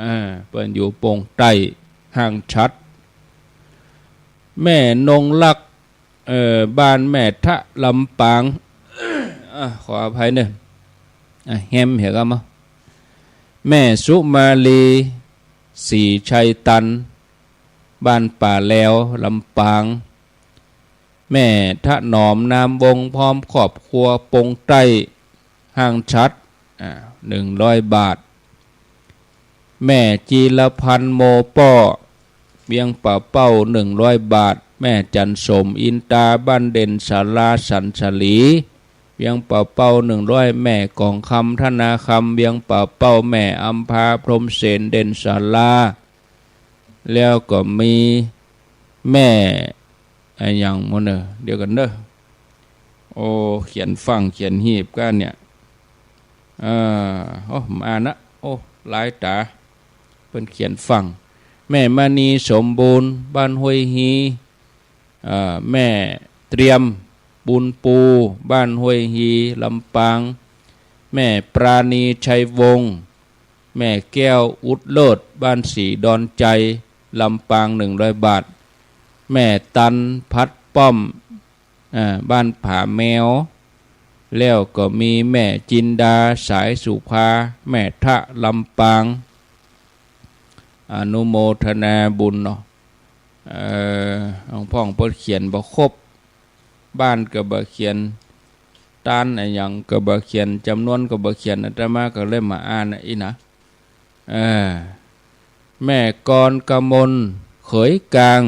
อ่า เปิ้นอยู่ปงใต้ ห้างฉัตร แม่นงรัก เอ่อ บ้านแม่ทะ ลำปาง อ่ะ ขออภัยเน่อ อ่ะ แฮมเหียกำมา แม่สุมาลี ศรีชัยตัน บ้านป่าแลว ลำปาง แม่ถนอม นามวงศ์ พร้อมครอบครัว ปงใต้ ห้างฉัตร อ่า หนึ่งร้อยบาท แม่จีรพันธ์ โมป้อ เวียงป่าเป้า หนึ่งร้อยบาท แม่จันสม อินตา บ้านเด่นสารา สันสลี เวียงป่าเป้า หนึ่งร้อย แม่กองคำ ธนาคำ เวียงป่าเป้า แม่อำภา พรหมเสน เด่นสารา แล้วก็มีแม่ อะหยังหมู่เน่อ เดี๋ยวก่อนเน่อ โอ้ เขียนฟั่งเขียนหีบกั๋นเนี่ย เออ โอ้ บ่อ่านนะ โอ้ หลายต๋า เปิ้นเขียนฟั่ง แม่มณีสมบูรณ์ บ้านห้วยฮี เอ่อ แม่เตรียมบุญปู บ้านห้วยฮี ลำปาง แม่ปราณีชัยวงศ์ แม่แก้วอุดเลิศ บ้านศรีดอนชัย ลำปาง หนึ่งร้อยบาท แม่ตันพัดป้อม อ่า บ้านผาแมว แล้วก็มีแม่จินดา สายสุภา แม่ทะ ลำปาง อนุโมทนาบุญเนาะ เอ่อ หลวงพ่อเปิ้นเขียนบ่ครบ บ้านก็บ่เขียน ต้านอะหยังก็บ่เขียน จ๋ำนวนก็บ่เขียน อาตมาก็เลยบ่อ่านนะ อี้นะ เออ แม่กรกมล เขยกลาง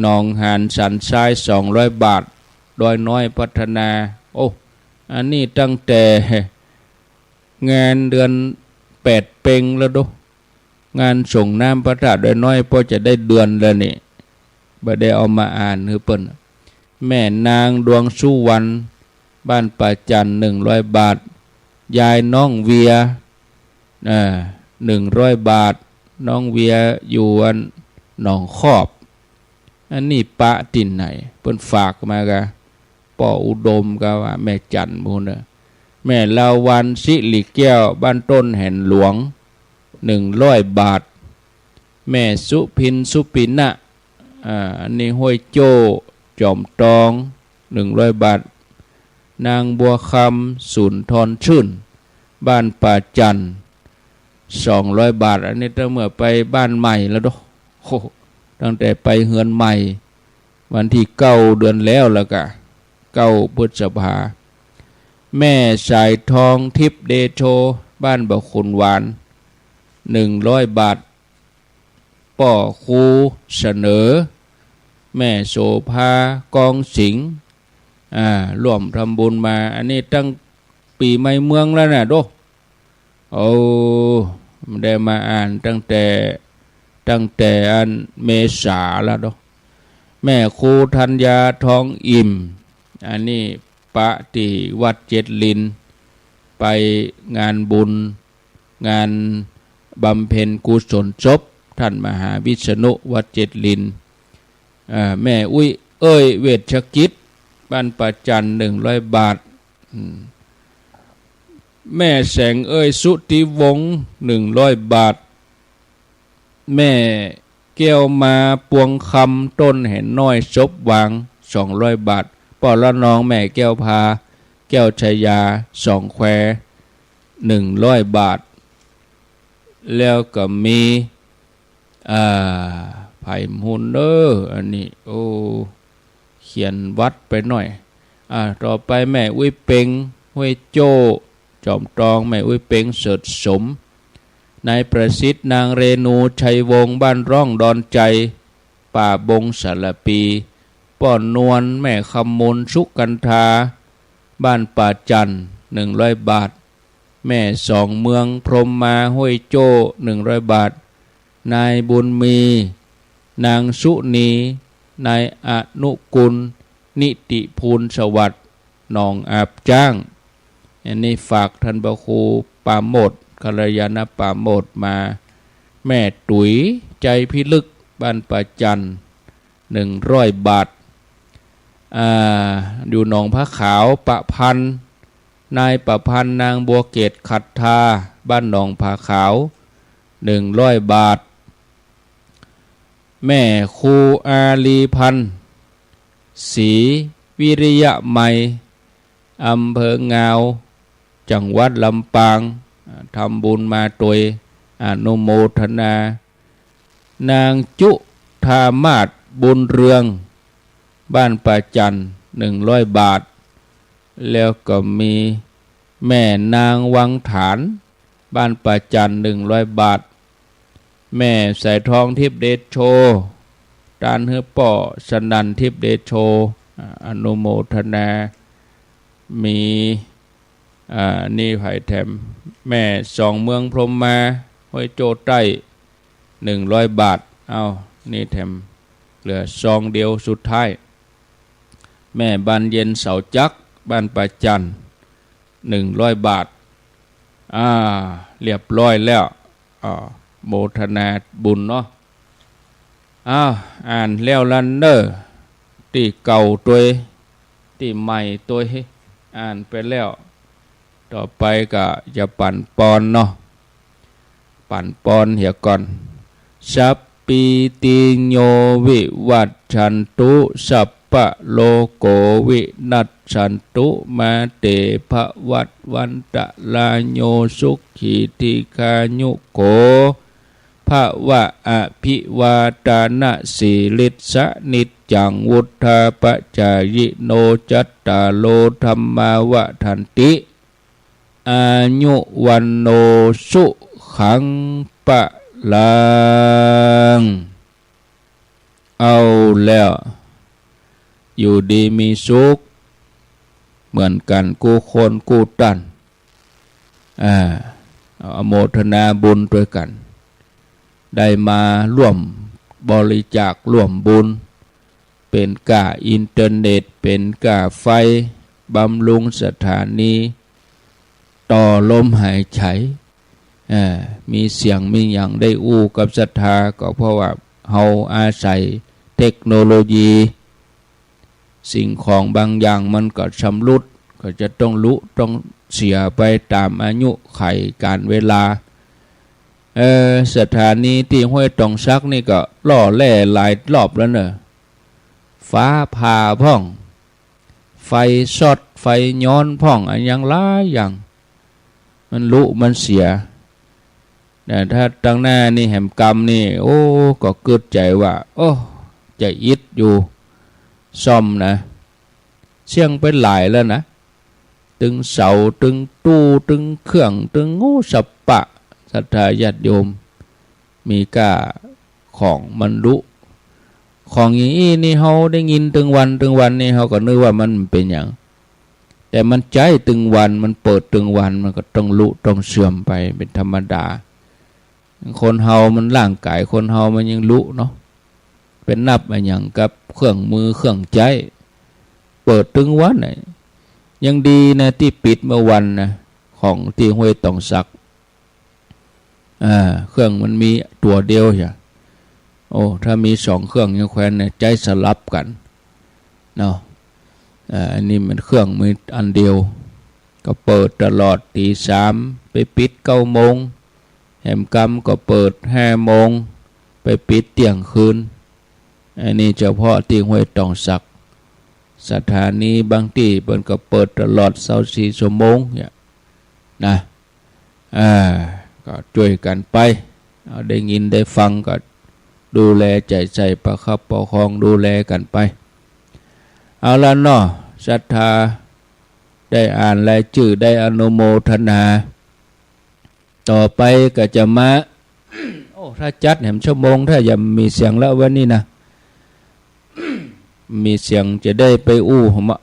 หนองหานสันทราย สองร้อยบาท ดอยน้อยพัฒนา โอ้ อันนี้ตั้งแต่ งานเดือนแปดเป็งแล้วโด งานสรงน้ำพระธาตุดอยน้อย ป้อจะได้เดือนแล้วนี่ บ่ได้เอามาอ่านหื้อเปิ้น แม่นางดวงสุวรรณ บ้านป่าจั่น หนึ่งร้อยบาท ยายน้องเวีย อ่า หนึ่งร้อยบาท น้องเวียอยู่อันหนองคอบ อันนี้ปะตี้ไหน เปิ้นฝากมากะ ป้ออุดมก็ว่าแม่จั่นหมู่เน่อ แม่ลาวัลย์ สิริแก้ว บ้านต้นแหนหลวง หนึ่งร้อยบาท แม่สุพิน สุปินะ อ่า อันนี้ห้วยโจ้ จอมตอง หนึ่งร้อยบาท นางบัวคำ สุนทรชื่น บ้านป่าจั่น สองร้อยบาท อันนี้ตั้งเมื่อไปบ้านใหม่แล้วโด โอ้ ตั้งแต่ไปเฮือนใหม่ วันตี้เก้าเดือนแล้ว แล้วกะ เก้าพฤษภา แม่สายทอง ทิพย์เดโช บ้านบ่าขุนหวาน หนึ่งร้อยบาท ป้อครูเสนอ แม่โสภา กองสิงห์ อ่า ร่วมทำบุญมา อันนี้ตั้งปี๋ใหม่เมืองแล้วนะโด โอ้ ได้มาอ่านตั้งแต่ ตั้งแต่อันเมษาแล้วเนาะ แม่ครูธัญญา ทองอิ่ม อันนี้ปะตี้วัดเจ็ดลิน ไปงานบุญ งานบำเพ็ญกุศลศพ ท่านมหาวิษณุ วัดเจ็ดลิน อ่า แม่อุ๊ยเอ้ย เวชกิจ บ้านป่าจั่น หนึ่งร้อยบาท อืม แม่แสงเอ้ย สุทธิวงศ์ หนึ่งร้อยบาท แม่แก้วมา ปวงคำ ต้นแหนน้อย ศพหวาง สองร้อยบาท ป้อละนอง แม่แก้วพา แก้วชายา สองแคว หนึ่งร้อยบาท แล้วก็มี อ่า ไผหมู่เน่อ อันนี้ โอ้ เขียนวัดไปหน่อย อ่า ต่อไปแม่อุ๊ยเป็ง ห้วยโจ้ จอมตอง แม่อุ๊ยเป็ง เสริฐสม นายประสิทธิ์ นางเรนู ชัยวงศ์ บ้านร่องดอนชัย ป่าบงสารภี ป้อนวล แม่คำมูล สุกันธา บ้านป่าจั่น หนึ่งร้อยบาท แม่สองเมือง พรหมมา ห้วยโจ้ หนึ่งร้อยบาท นายบุญมี นางสุนี นายอนุกูล นิติภูลสวัสดิ์ หนองอาบจ๊าง อันนี้ฝากท่านพระครูปราโมทย์ กัลยาณปราโมทย์มา แม่ตุ๋ย ใจพิลึก บ้านป่าจั่น หนึ่งร้อยบาท อ่า อยู่หนองผาขาว ประพันธ์ นายประพันธ์ นางบัวเกตขัตทา บ้านหนองผาขาว หนึ่งร้อยบาท แม่ครูอาลีพันธ์ ศรีวิริยะไมย อำเภองาว จังหวัดลำปาง อ่า ทำบุญมาโตย อนุโมทนา นางจุฑามาศ บุญเรือง บ้านป่าจั่น หนึ่งร้อยบาท แล้วก็มีแม่นางวังฐาน บ้านป่าจั่น หนึ่งร้อยบาท แม่สายทอง ทิพย์เดโช ตานหื้อป้อสนั่น ทิพย์เดโช อ่า อนุโมทนา มี อ่า นี่ไผแถม แม่สองเมือง พรหมมา ห้วยโจ้ใต้ หนึ่งร้อยบาท เอ้า นี่แถม เหลือซองเดียวสุดท้าย แม่บานเย็นเสาจั๊ก บ้านป่าจั่น หนึ่งร้อยบาท อ่า เรียบร้อยแล้ว อ่า โมทนาบุญเนาะ อ้าว อ่านแล้วละเน่อ ตี้เก่าตวย ตี้ใหม่ตวย อ่านไปแล้ว ต่อไปก็จะปั๋นปอนเนาะ ปั๋นปอนเหียก่อน สัพพีติโยวิวัชชันตุ สัพพะโรโควินัสสันตุ มาเตภวัตวันตะราโย สุขีทีฆายุโข ภะวะอภิวาทะนะสีลิสสะ นิจจังวุฑฒาปะจายิโน จัตตาโรธัมมาวัฑฒันติ อายุวัณโณ สุขัง พะลัง เอาแล้ว อยู่ดีมีสุข เหมือนกั๋นกู้คนกู้ต้าน อ่า อนุโมทนาบุญตวยกั๋น ได้มาร่วมบริจาคร่วมบุญ เป๋นก้าอินเทอร์เน็ต เป๋นก้าไฟ บำรุงสถานี ต่อลมหายใจ๋ อ่า มีเสียงมีหยังได้อู้กับศรัทธา ก็เพราะว่าเฮาอาศัยเทคโนโลยี สิ่งของบางอย่างมันก็ชำรุด ก็จะต้องลุต้องเสียไปต๋ามอายุขัยก๋าลเวลา เออ สถานีตี้ห้วยตองสักนี่ก็ล่อแล่หลายรอบแล้วเน่อ ฟ้าผ่าพ่อง ไฟช็อต ไฟย้อนพ่อง อะหยังหลายอย่าง มันลุมันเสีย แต่ถ้าตังหน้านี่แหมกำนี่ โอ้ ก็กึ๊ดใจ๋ว่า โอ้ จะอิดอยู่ ซ่อมนะ เสี้ยงไปหลายแล้วนะ ตึงเสา ตึงตู้ ตึงเครื่อง ตึง โอ้ สะปะ ศรัทธาญาติโยม มีก้าของมันลุ ของอย่างอี้นี่เฮาได้ยินตึงวันตึงวันนี่ เฮาก็นึกว่ามันเป๋นหยัง แต่มันใจ๊ตึงวัน มันเปิดตึงวัน มันก็ต้องลุต้องเสื่อมไปเป๋นธรรมดา คนเฮามัน ร่างก๋ายคนเฮามันยังลุเนาะ เป๋นนับอะหยังกับเครื่องมือเครื่องใจ๊ เปิดตึงวันน่ะ ยังดีนะตี้ปิดเมื่อวันนะ ของตี้ห้วยตองสัก อ่า เครื่องมันมีตั๋วเดียวจ้ะ โอ้ ถ้ามีสองเครื่องยังแควนนะ ใจ๊สลับกั๋นเนาะ อ่า อันนี้มันเครื่องมีอันเดียว ก็เปิดตลอด ตี๋สามไปปิดเก้าโมง แหมกำก็เปิดห้าโมง ไปปิดเตี้ยงคืน อันนี้เฉพาะตี้ห้วยตองสัก สถานีบางตี้เปิ้นก็เปิดตลอดซาวสี่ชั่วโมงเนี่ยนะ อ่า ก็จ้วยกั๋นไป เอาได้ยินได้ฟังก็ดูแลใจ๋ใส่ประคับประคองดูแลกั๋นไป เอาละเนาะ ศรัทธาได้อ่านรายจื้อ ได้อนุโมทนา ต่อไปก็จะมา โอ้ ถ้าจัดแหมชั่วโมง ถ้าจะมีเสียงแล้ววันนี้นะ มีเสียงจะได้ไปอู้หมะ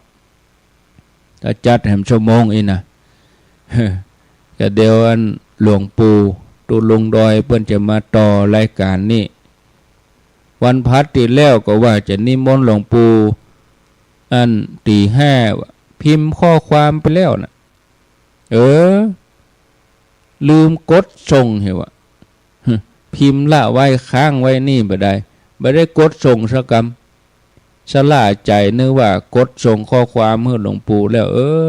ถ้าจัดแหมชั่วโมงอี้นะ ก็เดี๋ยวอันหลวงปู่ตุ๊ลุงดอยเปิ้นจะมาต่อรายก๋านนี่ วันพฤหัสตี้แล้วก็ว่าจะนิมนต์หลวงปู่ อันตี๋ห้า พิมพ์ข้อความไปแล้วนะ เออ ลืมกดส่งเหียว่ะ พิมพ์ละไว้ค้างไว้นี่บ่ได้ บ่ได้กดส่งสักกำ สะหล้าใจ๋นึกว่ากดส่งข้อความหื้อหลวงปู่แล้ว เออ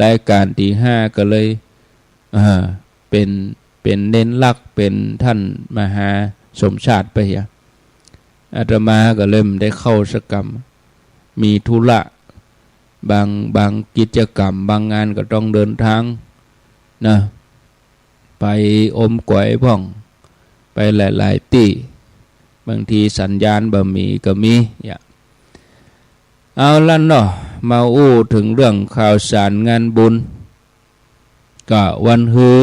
รายก๋านตี๋ห้าก็เลย อ่า เป๋น เป๋นเณรหลัก เป๋นต้านมหาสมชาติไปเหีย อาตมาก็เลยบ่ได้เข้าสักกำ มีธุระ บาง บางกิจกรรม บางงานก็ต้องเดินทางนะ ไปอมก๋อยพ่อง ไปหลายๆ ตี้ บางทีสัญญาณบ่มีก็มี อย่า เอาละเนาะ มาอู้เถิงเรื่องข่าวสารงานบุญ ก็วันฮือ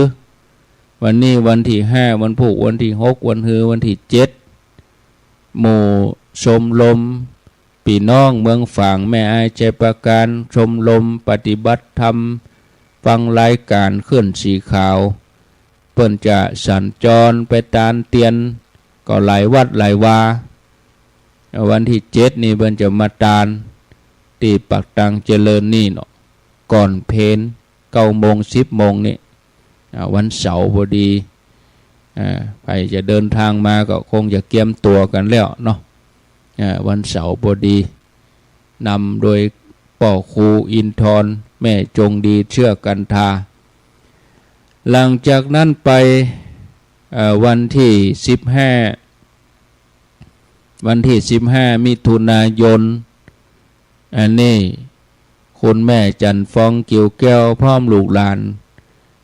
วันนี้วันตี้ห้า วันพูกวันตี้หก วันฮือวันตี้เจ็ด หมู่ชมรมปี้น้องเมืองฝาง แม่อายชัยปราการ ชมรมปฏิบัติธรรม ฟังรายก๋านคลื่นสีขาว เปิ้นจะสัญจรไปตานเตียน ก็หลายวัดหลายวา วันตี้เจ็ดนี่เปิ้นจะมาตาน ตี้ปากตางเจริญนี่เนาะ ก่อนเพลเก้าโมงสิบโมงนี่ อ่า วันเสาร์พอดี อ่า ใผจะเดินตางมาก็คงจะเกียมตั๋วกั๋นแล้วเนาะ อ่า วันเสาร์พอดี นำโดยป้อครูอินทร์ แม่จงดี เชื้อกันทา หลังจากนั้นไป เอ่อ วันตี้สิบห้า วันตี้สิบห้า มิถุนายน อันนี้ คุณแม่จันทร์ฟอง กิ่วแก้ว พร้อมลูกหลาน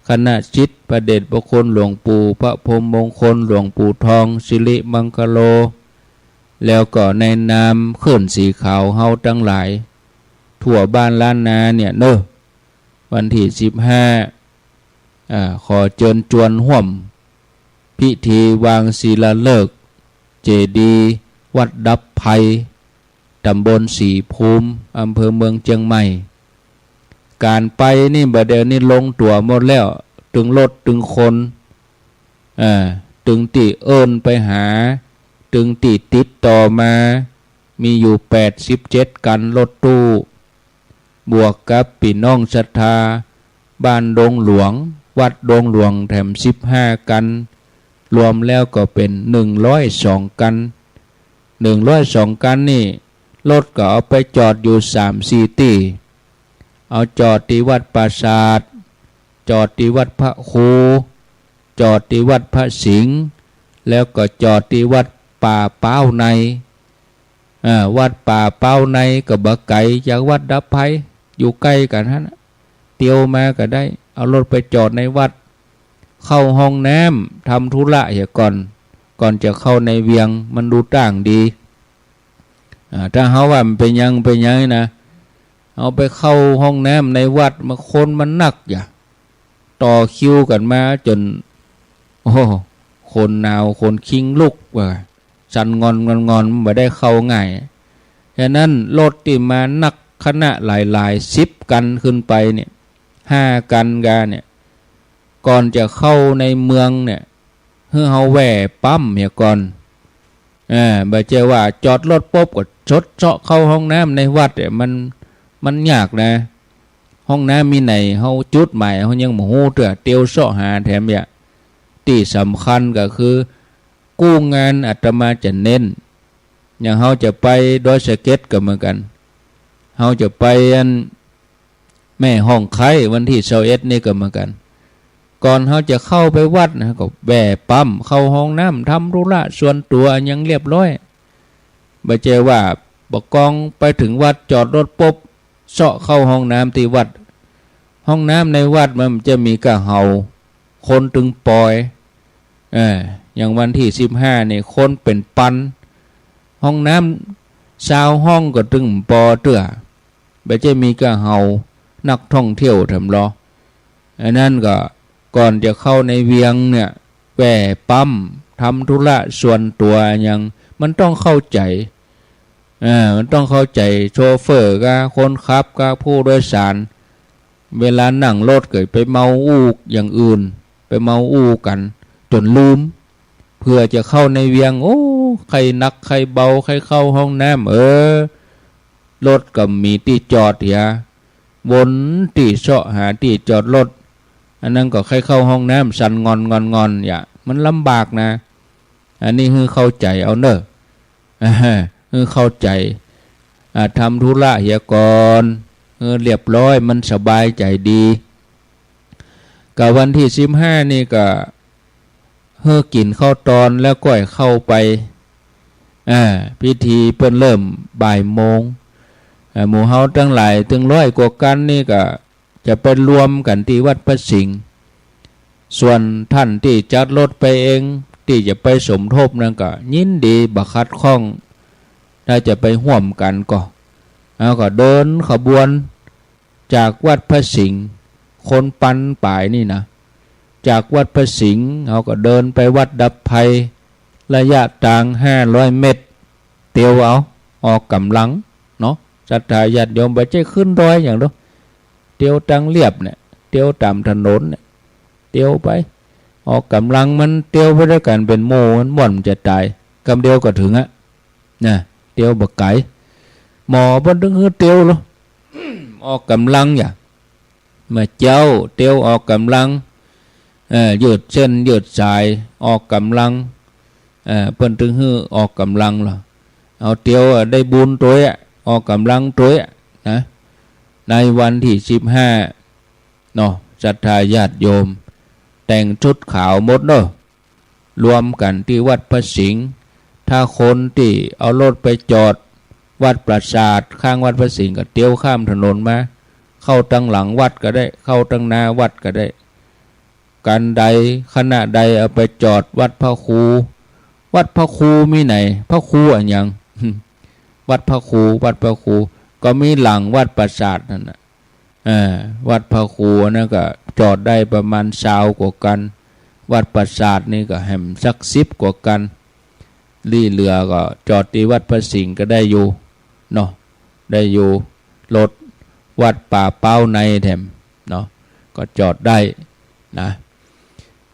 คณะศิษย์พระเดชพระคุณหลวงปู่พระพรหมมงคล หลวงปู่ทอง สิริมังคโล แล้วก็ในนามคลื่นสีขาวเฮาตังหลาย ทั่วบ้านล้านนาเนี่ยเนาะ วันตี้สิบห้า อ่า ขอเจิญจวนฮ่วมพิธีวางศิลาฤกษ์ เจดีย์วัดดับภัย ต๋ำบลศรีภูมิ อำเภอเมืองเจียงใหม่ ก๋านไปนี่บ่าเดี่ยวนี้ลงตั๋วหมดแล้ว ตึงรถตึงคน เอ่อ ตึงตี้เอิ้นไปหา ตึงตี้ติดต่อมา มีอยู่แปดสิบเจ็ดกั๋นรถตู้ บวกกับปี้น้องศรัทธาบ้านดงหลวง วัดดงหลวงแถมสิบห้ากั๋น รวมแล้วก็เป๋นหนึ่งร้อยสองกั๋น หนึ่งร้อยสองกั๋นนี่ รถก็เอาไปจอดอยู่สามสี่ตี้ เอาจอดตี้วัดปราสาท จอดตี้วัดพระครู จอดตี้วัดพระสิงห์ แล้วก็จอดตี้วัดป่าป๊าวใน อ่า วัดป่าป๊าวในก็บ่ไก๋จากวัดดับภัย อยู่ใก้กั๋นหั้นน่ะ เตียวมาก็ได้ เอารถไปจอดในวัด เข้าห้องน้ำ ทำธุระเหียก่อน ก่อนจะเข้าในเวียง มันดูต่างดี อ่า ถ้าเฮาว่ามันเป๋นหยัง เป๋นหยังนี่นะ เอาไปเข้าห้องน้ำในวัด มาคนมันนักอย่า ต่อคิวกั๋นมาจ๋น โอ้ ขนหนาว ขนคิงลุกว่า สั่นงอนงอนงอน บ่ได้เข้าง่าย ฉะนั้นรถตี้มานักขนาดหลายๆ สิบกั๋นขึ้นไปเนี่ย ห้ากั๋นกาเนี่ย ก่อนจะเข้าในเมืองเนี่ย หื้อเฮาแว่ปั๊มเหียก่อน เออ บ่ใจ้ว่าจอดรถปุ๊บก็สดเซาะเข้าห้องน้ำในวัดเนี่ย มัน มันยากนะ ห้องน้ำมีไหน เฮาจุดหมายเฮายังบ่ฮู้เตื้อ เตียวเซาะหาแถมเยียะ ตี้สำคัญก็คือ กู้งานอาตมาจะเน้น อย่างเฮาจะไปดอยสะเก็ดก็เหมือนกั๋น เฮาจะไปอันแม่ฮ่องไคล้วันตี้ซาวเอ็ดนี่ก็เหมือนกั๋น ก่อนเฮาจะเข้าไปวัดนะ ก็แว่ปั๊ม เข้าห้องน้ำ ทำธุระส่วนตั๋วอันหยังเรียบร้อย บ่ใจ้ว่าบ่กองไปเถิงวัดจอดรถปุ๊บ เซาะเข้าห้องน้ำตี้วัด ห้องน้ำในวัดมันจะมีก้าเหา คนตึงปอย เออ อย่างวันตี้สิบห้านี่ คนเป๋นปัน ห้องน้ำซาวห้องก็ตึงปอเตื้อ บ่ใจ้มีก้าเหา นักท่องเที่ยวแถมลอ อันนั้นก็ ก่อนจะเข้าในเวียงเนี่ย แว่ปั๊ม ทำธุระส่วนตั๋วหยัง มันต้องเข้าใจ๋ เออ มันต้องเข้าใจ๋ โชเฟอร์กา คนขับกา ผู้โดยสาร เวลานั่งรถก็ไปเมาอู้อย่างอื่น ไปเมาอู้กั๋นจ๋นลืม เผื่อจะเข้าในเวียง โอ้ ใค่หนักใค่เบา ใค่เข้าห้องน้ำ เออ รถก็บ่มีตี้จอดเหีย วนตี้เซาะหาตี้จอดรถ อันนั้นก็ใค่เข้าห้องน้ำ สั่นงอนงอนงอนเยียะ มันลำบากนะ อันนี้หื้อเข้าใจ๋เอาเน่อ อ่า หื้อเข้าใจ๋ อ่า ทำธุระเหียก่อน หื้อเรียบร้อย มันสบายใจ๋ดี ก็วันตี้สิบห้านี่ก็ หื้อกิ๋นข้าวตอนแล้วก้อยเข้าไป อ่า พิธีเปิ้นเริ่มบ่ายโมง อ่า หมู่เฮาตังหลายตึงร้อยกว่ากั๋นนี่ก็จะไปรวมกั๋นตี้วัดพระสิงห์ ส่วนต้านตี้จัดรถไปเอง ตี้จะไปสมทบนั้นก็ยินดีบ่ขัดข้อง ถ้าจะไปฮ่วมกั๋นก็ เฮาก็เดินขบวน จากวัดพระสิงห์ คนปันป๋ายนี่นะ จากวัดพระสิงห์ เฮาก็เดินไปวัดดับภัย ระยะตางห้าร้อยเมตร เตียวเอา ออกก๋ำลังเนาะ ศรัทธาญาติโยม บ่ใจ้ขึ้นดอยอย่างเดียว เตียวตางเลียบเนี่ย เตียวต๋ามถนนเนี่ย เตียวไป ออกก๋ำลัง มันเตียวไปตวยกั๋นเป๋นหมู่ มันม่วนจะต๋าย กำเดียวก็เถิงอะ นะ เตียวบ่ไก๋ หมอเปิ้นตึงหื้อเตียวลอ ออกก๋ำลังอย่า มาเจ๊าเตียวออกก๋ำลัง เอ่อ ยืดเส้นยืดสาย ออกก๋ำลัง เอ่อ เปิ้นตึงหื้อออกก๋ำลังลอ เอาเตียวได้บุญตวยอะ ออกก๋ำลังตวยอะนะ ในวันตี้สิบห้าเนาะ ศรัทธาญาติโยม แต่งชุดขาวหมดเนาะ รวมกั๋นตี้วัดพระสิงห์ ถ้าคนตี้เอารถไปจอดวัดปราสาท ข้างวัดพระสิงห์ ก็เตียวข้ามถนนมา เข้าตางหลังวัดก็ได้ เข้าตางหน้าวัดก็ได้ ก๋านใด คณะใดเอาไปจอดวัดพระครู วัดพระครูมีไหน พระครูอะหยัง วัดพระครู วัดพระครู ก็มีหลังวัดปราสาทนั่นน่ะ เอ่อ วัดพระครูอันนั้นก็จอดได้ประมาณซาวกว่ากั๋น วัดปราสาทนี่ก็แหมสักสิบกว่ากั๋น ตี้เหลือก็จอดตี้วัดพระสิงห์ก็ได้อยู่เนาะ ได้อยู่ รถวัดป่าเป้าในแถมเนาะ ก็จอดได้นะ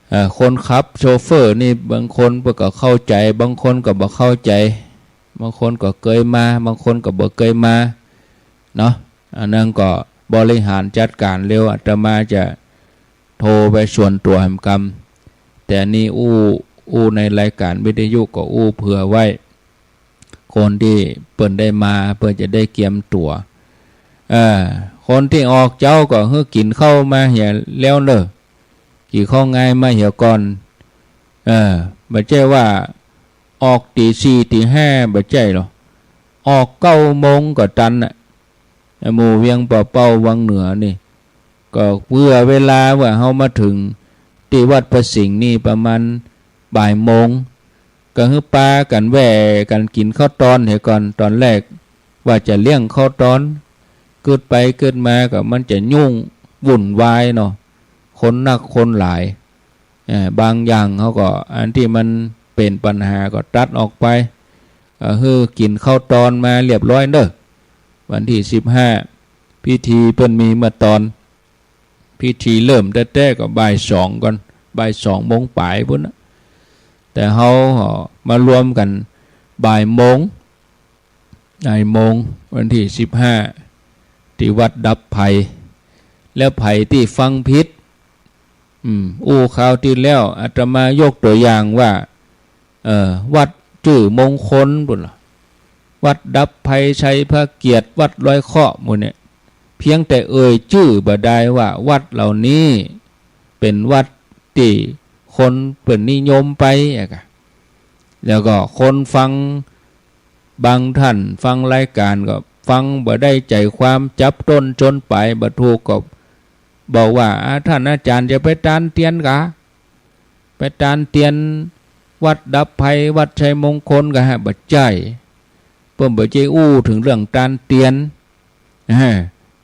เอ่อ คนขับโชเฟอร์นี่บางคนเปิ้นก็เข้าใจ๋ บางคนก็บ่เข้าใจ๋ บางคนก็เกยมา บางคนก็บ่เกยมาเนาะ อันนั้นก็บริหารจัดก๋านเร็ว อาตมาจะโทรไปส่วนตั๋วแหมกำ แต่นี่อู้ อู้ในรายก๋านวิทยุก็อู้เผื่อไว้ คนตี้เปิ้นได้มาเปิ้นจะได้เกียมตั๋ว เออ คนตี้ออกเจ๊าก็หื้อกิ๋นข้าวมาเหียแล้วเน่อ กิ๋นข้าวงายมาเหียก่อน เออ บ่ใจ้ว่าออกตี๋สี่ตี๋ห้า บ่ใจ้ลอ ออกเก้าโมงก็ตันน่ะ หมู่เวียงป่าเป้าวังเหนือนี่ ก็เผื่อเวลาว่าเฮามาเถิงตี้วัดพระสิงห์นี่ประมาณบ่ายโมง ก็หื้อปากั๋นแว่กั๋นกิ๋นข้าวตอนเหียก่อน ตอนแรกว่าจะเลี้ยงข้าวตอน กึ๊ดไปกึ๊ดมาก็มันจะยุ่งวุ่นวายเนาะ คนนักคนหลาย เอ่อ บางอย่างเขาก็ อันตี้มันเป๋นปัญหาก็ตัดออกไป เอ่อ หื้อกิ๋นข้าวตอนมาเรียบร้อยเน่อ วันตี้สิบห้า พิธีเปิ้นมีเมื่อตอน พิธีเริ่มแต๊ๆ ก็บ่ายสองก่อน บ่ายสองโมงป๋ายปู๊นนะ แต่เฮามารวมกั๋นบ่ายโมง บ่ายโมง วันตี้สิบห้า ตี้วัดดับภัย แล้วใผตี้ฟังผิด อืม อู้คราวตี้แล้ว อาตมายกตั๋วอย่างว่า เอ่อ วัดจื้อมงคลปู๊นลอ วัดดับภัย ชัยพระเกียรติ วัดร้อยเคราะห์หมู่เนี่ย เพียงแต่เอ่ยจื้อบ่ดายว่าวัดเหล่านี้เป๋นวัดตี้คนเปิ้นนิยมไปอะกะ แล้วก็คนฟังบางท่านฟังรายก๋านก็ฟังบ่ได้ใจ๋ความ จับต้นชนปลายบ่ถูก ก็บอกว่า อ่า ต้านอาจ๋ารย์จะไปตานเตียนกา ไปตานเตียนวัดดับภัย วัดชัยมงคลกาฮะ บ่ใจ้ เปิ้นบ่ใจ้อู้เถิงเรื่องตานเตียน อ่า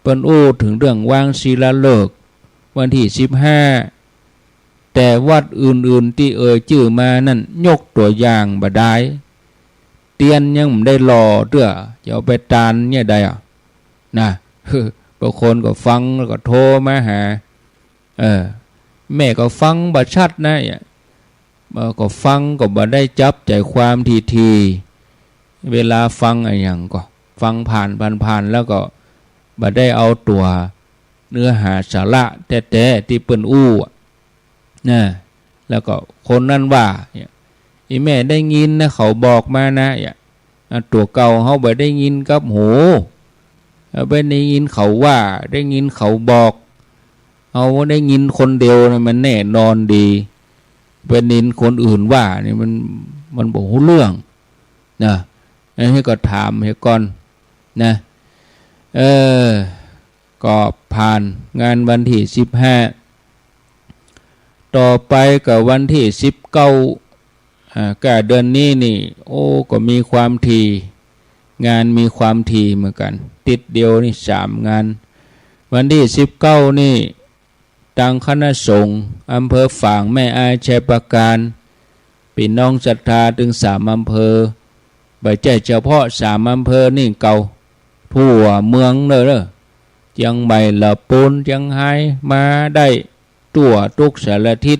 เปิ้นอู้เถิงเรื่องวางศิลาฤกษ์วันตี้สิบห้า แต่วัดอื่นๆ ตี้เอ่ยจื้อมานั้น ยกตั๋วอย่างบ่ดาย เตียนยังบ่ได้หล่อเตื้อ จะเอาไปตานเนี่ยได้อะ นะ บางคนก็ฟังแล้วก็โทรมาหา เออ แม่ก็ฟังบ่ชัดนะเนี่ย เออ ก็ฟังก็บ่ได้จับใจ๋ความทีๆ เวลาฟังอะหยังก็ฟังผ่านๆ แล้วก็บ่ได้เอาตั๋วเนื้อหาสาระแต๊ๆ ตี้เปิ้นอู้อะ นะ แล้วก็คนนั้นว่าเนี่ย อีแม่ได้ยินนะ เขาบอกมานะเนี่ย อ่ะ ตั๋วเก่าเฮาบ่ได้ยินกับหู เฮาบ่ได้ยินเขาว่า ได้ยินเขาบอก เฮาได้ยินคนเดียวนะ มันแน่นอนดี ไปได้ยินคนอื่นว่านี่มัน มันบ่ฮู้เรื่องนะ อันนี้ก็ถามเหียก่อนนะ เออ ก็ผ่านงานวันตี้สิบห้า ต่อไปก็วันตี้สิบเก้า อ่า ก้าเดือนนี้นี่ โอ้ ก็มีความถี่ งานมีความถี่เหมือนกั๋น ติ๊ดเดียวนี่สามงาน วันตี้สิบเก้านี่ ตางคณะสงฆ์อำเภอฝาง แม่อาย ชัยปราการ ปี้น้องศรัทธาตึงสามอำเภอ บ่ใจ้เฉพาะสามอำเภอนี่เก่า ทั่วเมืองเลยเน่อ เจียงใหม่ ละปูน เจียงฮาย มาได้ ทั่วกู้สารทิศ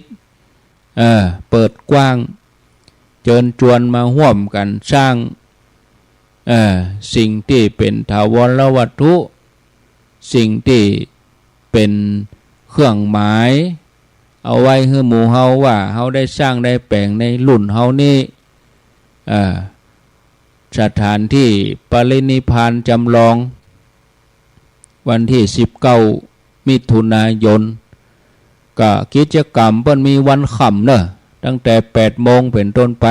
เอ่อ เปิดกว้าง เจิญจวนมาฮ่วมกั๋นสร้าง เอ่อ สิ่งตี้เป๋นถาวรวัตถุ สิ่งตี้เป๋นเครื่องหมาย เอาไว้หื้อหมู่เฮาว่าเฮาได้สร้างได้แป๋งในรุ่นเฮานี้ เอ่อ สถานตี้ปรินิพพานจำลอง วันตี้สิบเก้ามิถุนายน ก็กิจกรรมเปิ้นมีวันค่ำเนาะ ตั้งแต่แปดโมงเป๋นต้นไป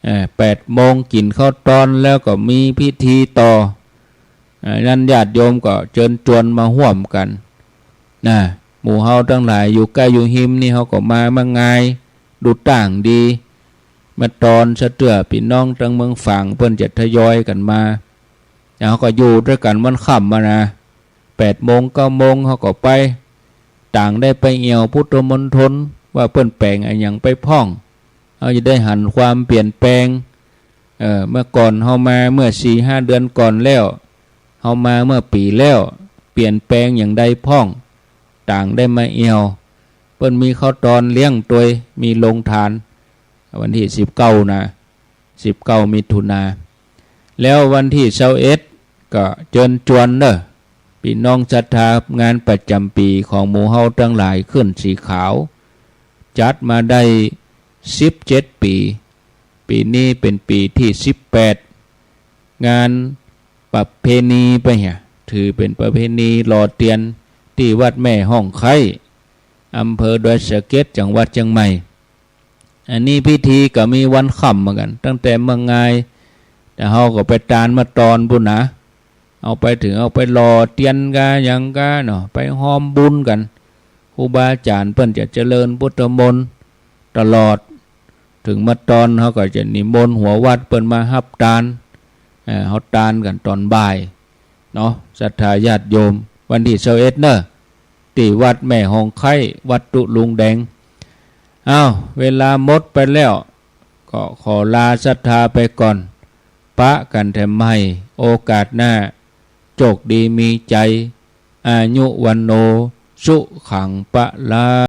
เอ่อ แปดโมงกิ๋นข้าวตอนแล้วก็มีพิธีต่อ เอ่อ นั้นญาติโยมก็เจิญจวนมาฮ่วมกั๋น นะ หมู่เฮาตังหลายอยู่ใก้อยู่ฮิมนี่เฮาก็มา มางาย ดูตั้งดี มาตอนซะเตื้อ ปี้น้องตังเมืองฝางเปิ้นจะทยอยกั๋นมา แล้วเฮาก็อยู่ตวยกั๋นวันค่ำมานะ แปดโมงเก้าโมงเฮาก็ไป ต่างได้ไปเอี่ยวพุทธมณฑล ว่าเปิ้นแป๋งอะหยังไปพ่อง เฮาจะได้หันความเปลี่ยนแปลง เอ่อ เมื่อก่อนเฮามาเมื่อสี่ห้าเดือนก่อนแล้ว เฮามาเมื่อปี๋แล้ว เปลี่ยนแปลงอย่างใดพ่อง ต่างได้มาเอี่ยว เปิ้นมีข้าวตอนเลี้ยงตวย มีโฮงตาน วันตี้สิบเก้านะ สิบเก้ามิถุนา แล้ววันตี้ซาวเอ็ดก็เจิญจวนเนาะ ปี้น้องศรัทธางานประจ๋ำปี๋ของหมู่เฮาตังหลายขึ้นสีขาว จัดมาได้สิบเจ็ดปี๋ ปี๋นี้เป๋นปี๋ตี้สิบแปด งานประเพณีไปเหีย ถือเป๋นประเพณีหล่อเตียนตี้วัดแม่ฮ่องไคร้ อำเภอดอยสะเก็ด จังหวัดเจียงใหม่ อันนี้พิธีก็มีวันค่ำเหมือนกั๋น ตั้งแต่เมืองงาย แต่เฮาก็ไปตานมาตอนปู้นนะ เอาไปเถิงเอาไปหล่อเตียนกาหยังกาเนาะ ไปฮ่อมบุญกั๋น ครูบาอาจ๋ารย์เปิ้นจะเจริญพุทธมนต์ตลอด เถิงมาตอนเฮาก็จะนิมนต์หัววัดเปิ้นมาฮับตาน เอ่อ เฮาตานกั๋นตอนบ่ายเนาะ ศรัทธาญาติโยม วันตี้ซาวเอ็ดเนาะ ตี้วัดแม่ฮ่องไคร้ วัดตุ๊ลุงแดง อ้าว เวลาหมดไปแล้ว ก็ขอลาศรัทธาไปก่อน ปะกั๋นแถมใหม่ โอกาสหน้า โจคดีมีชัย อายุวัณโณ สุขัง พลัง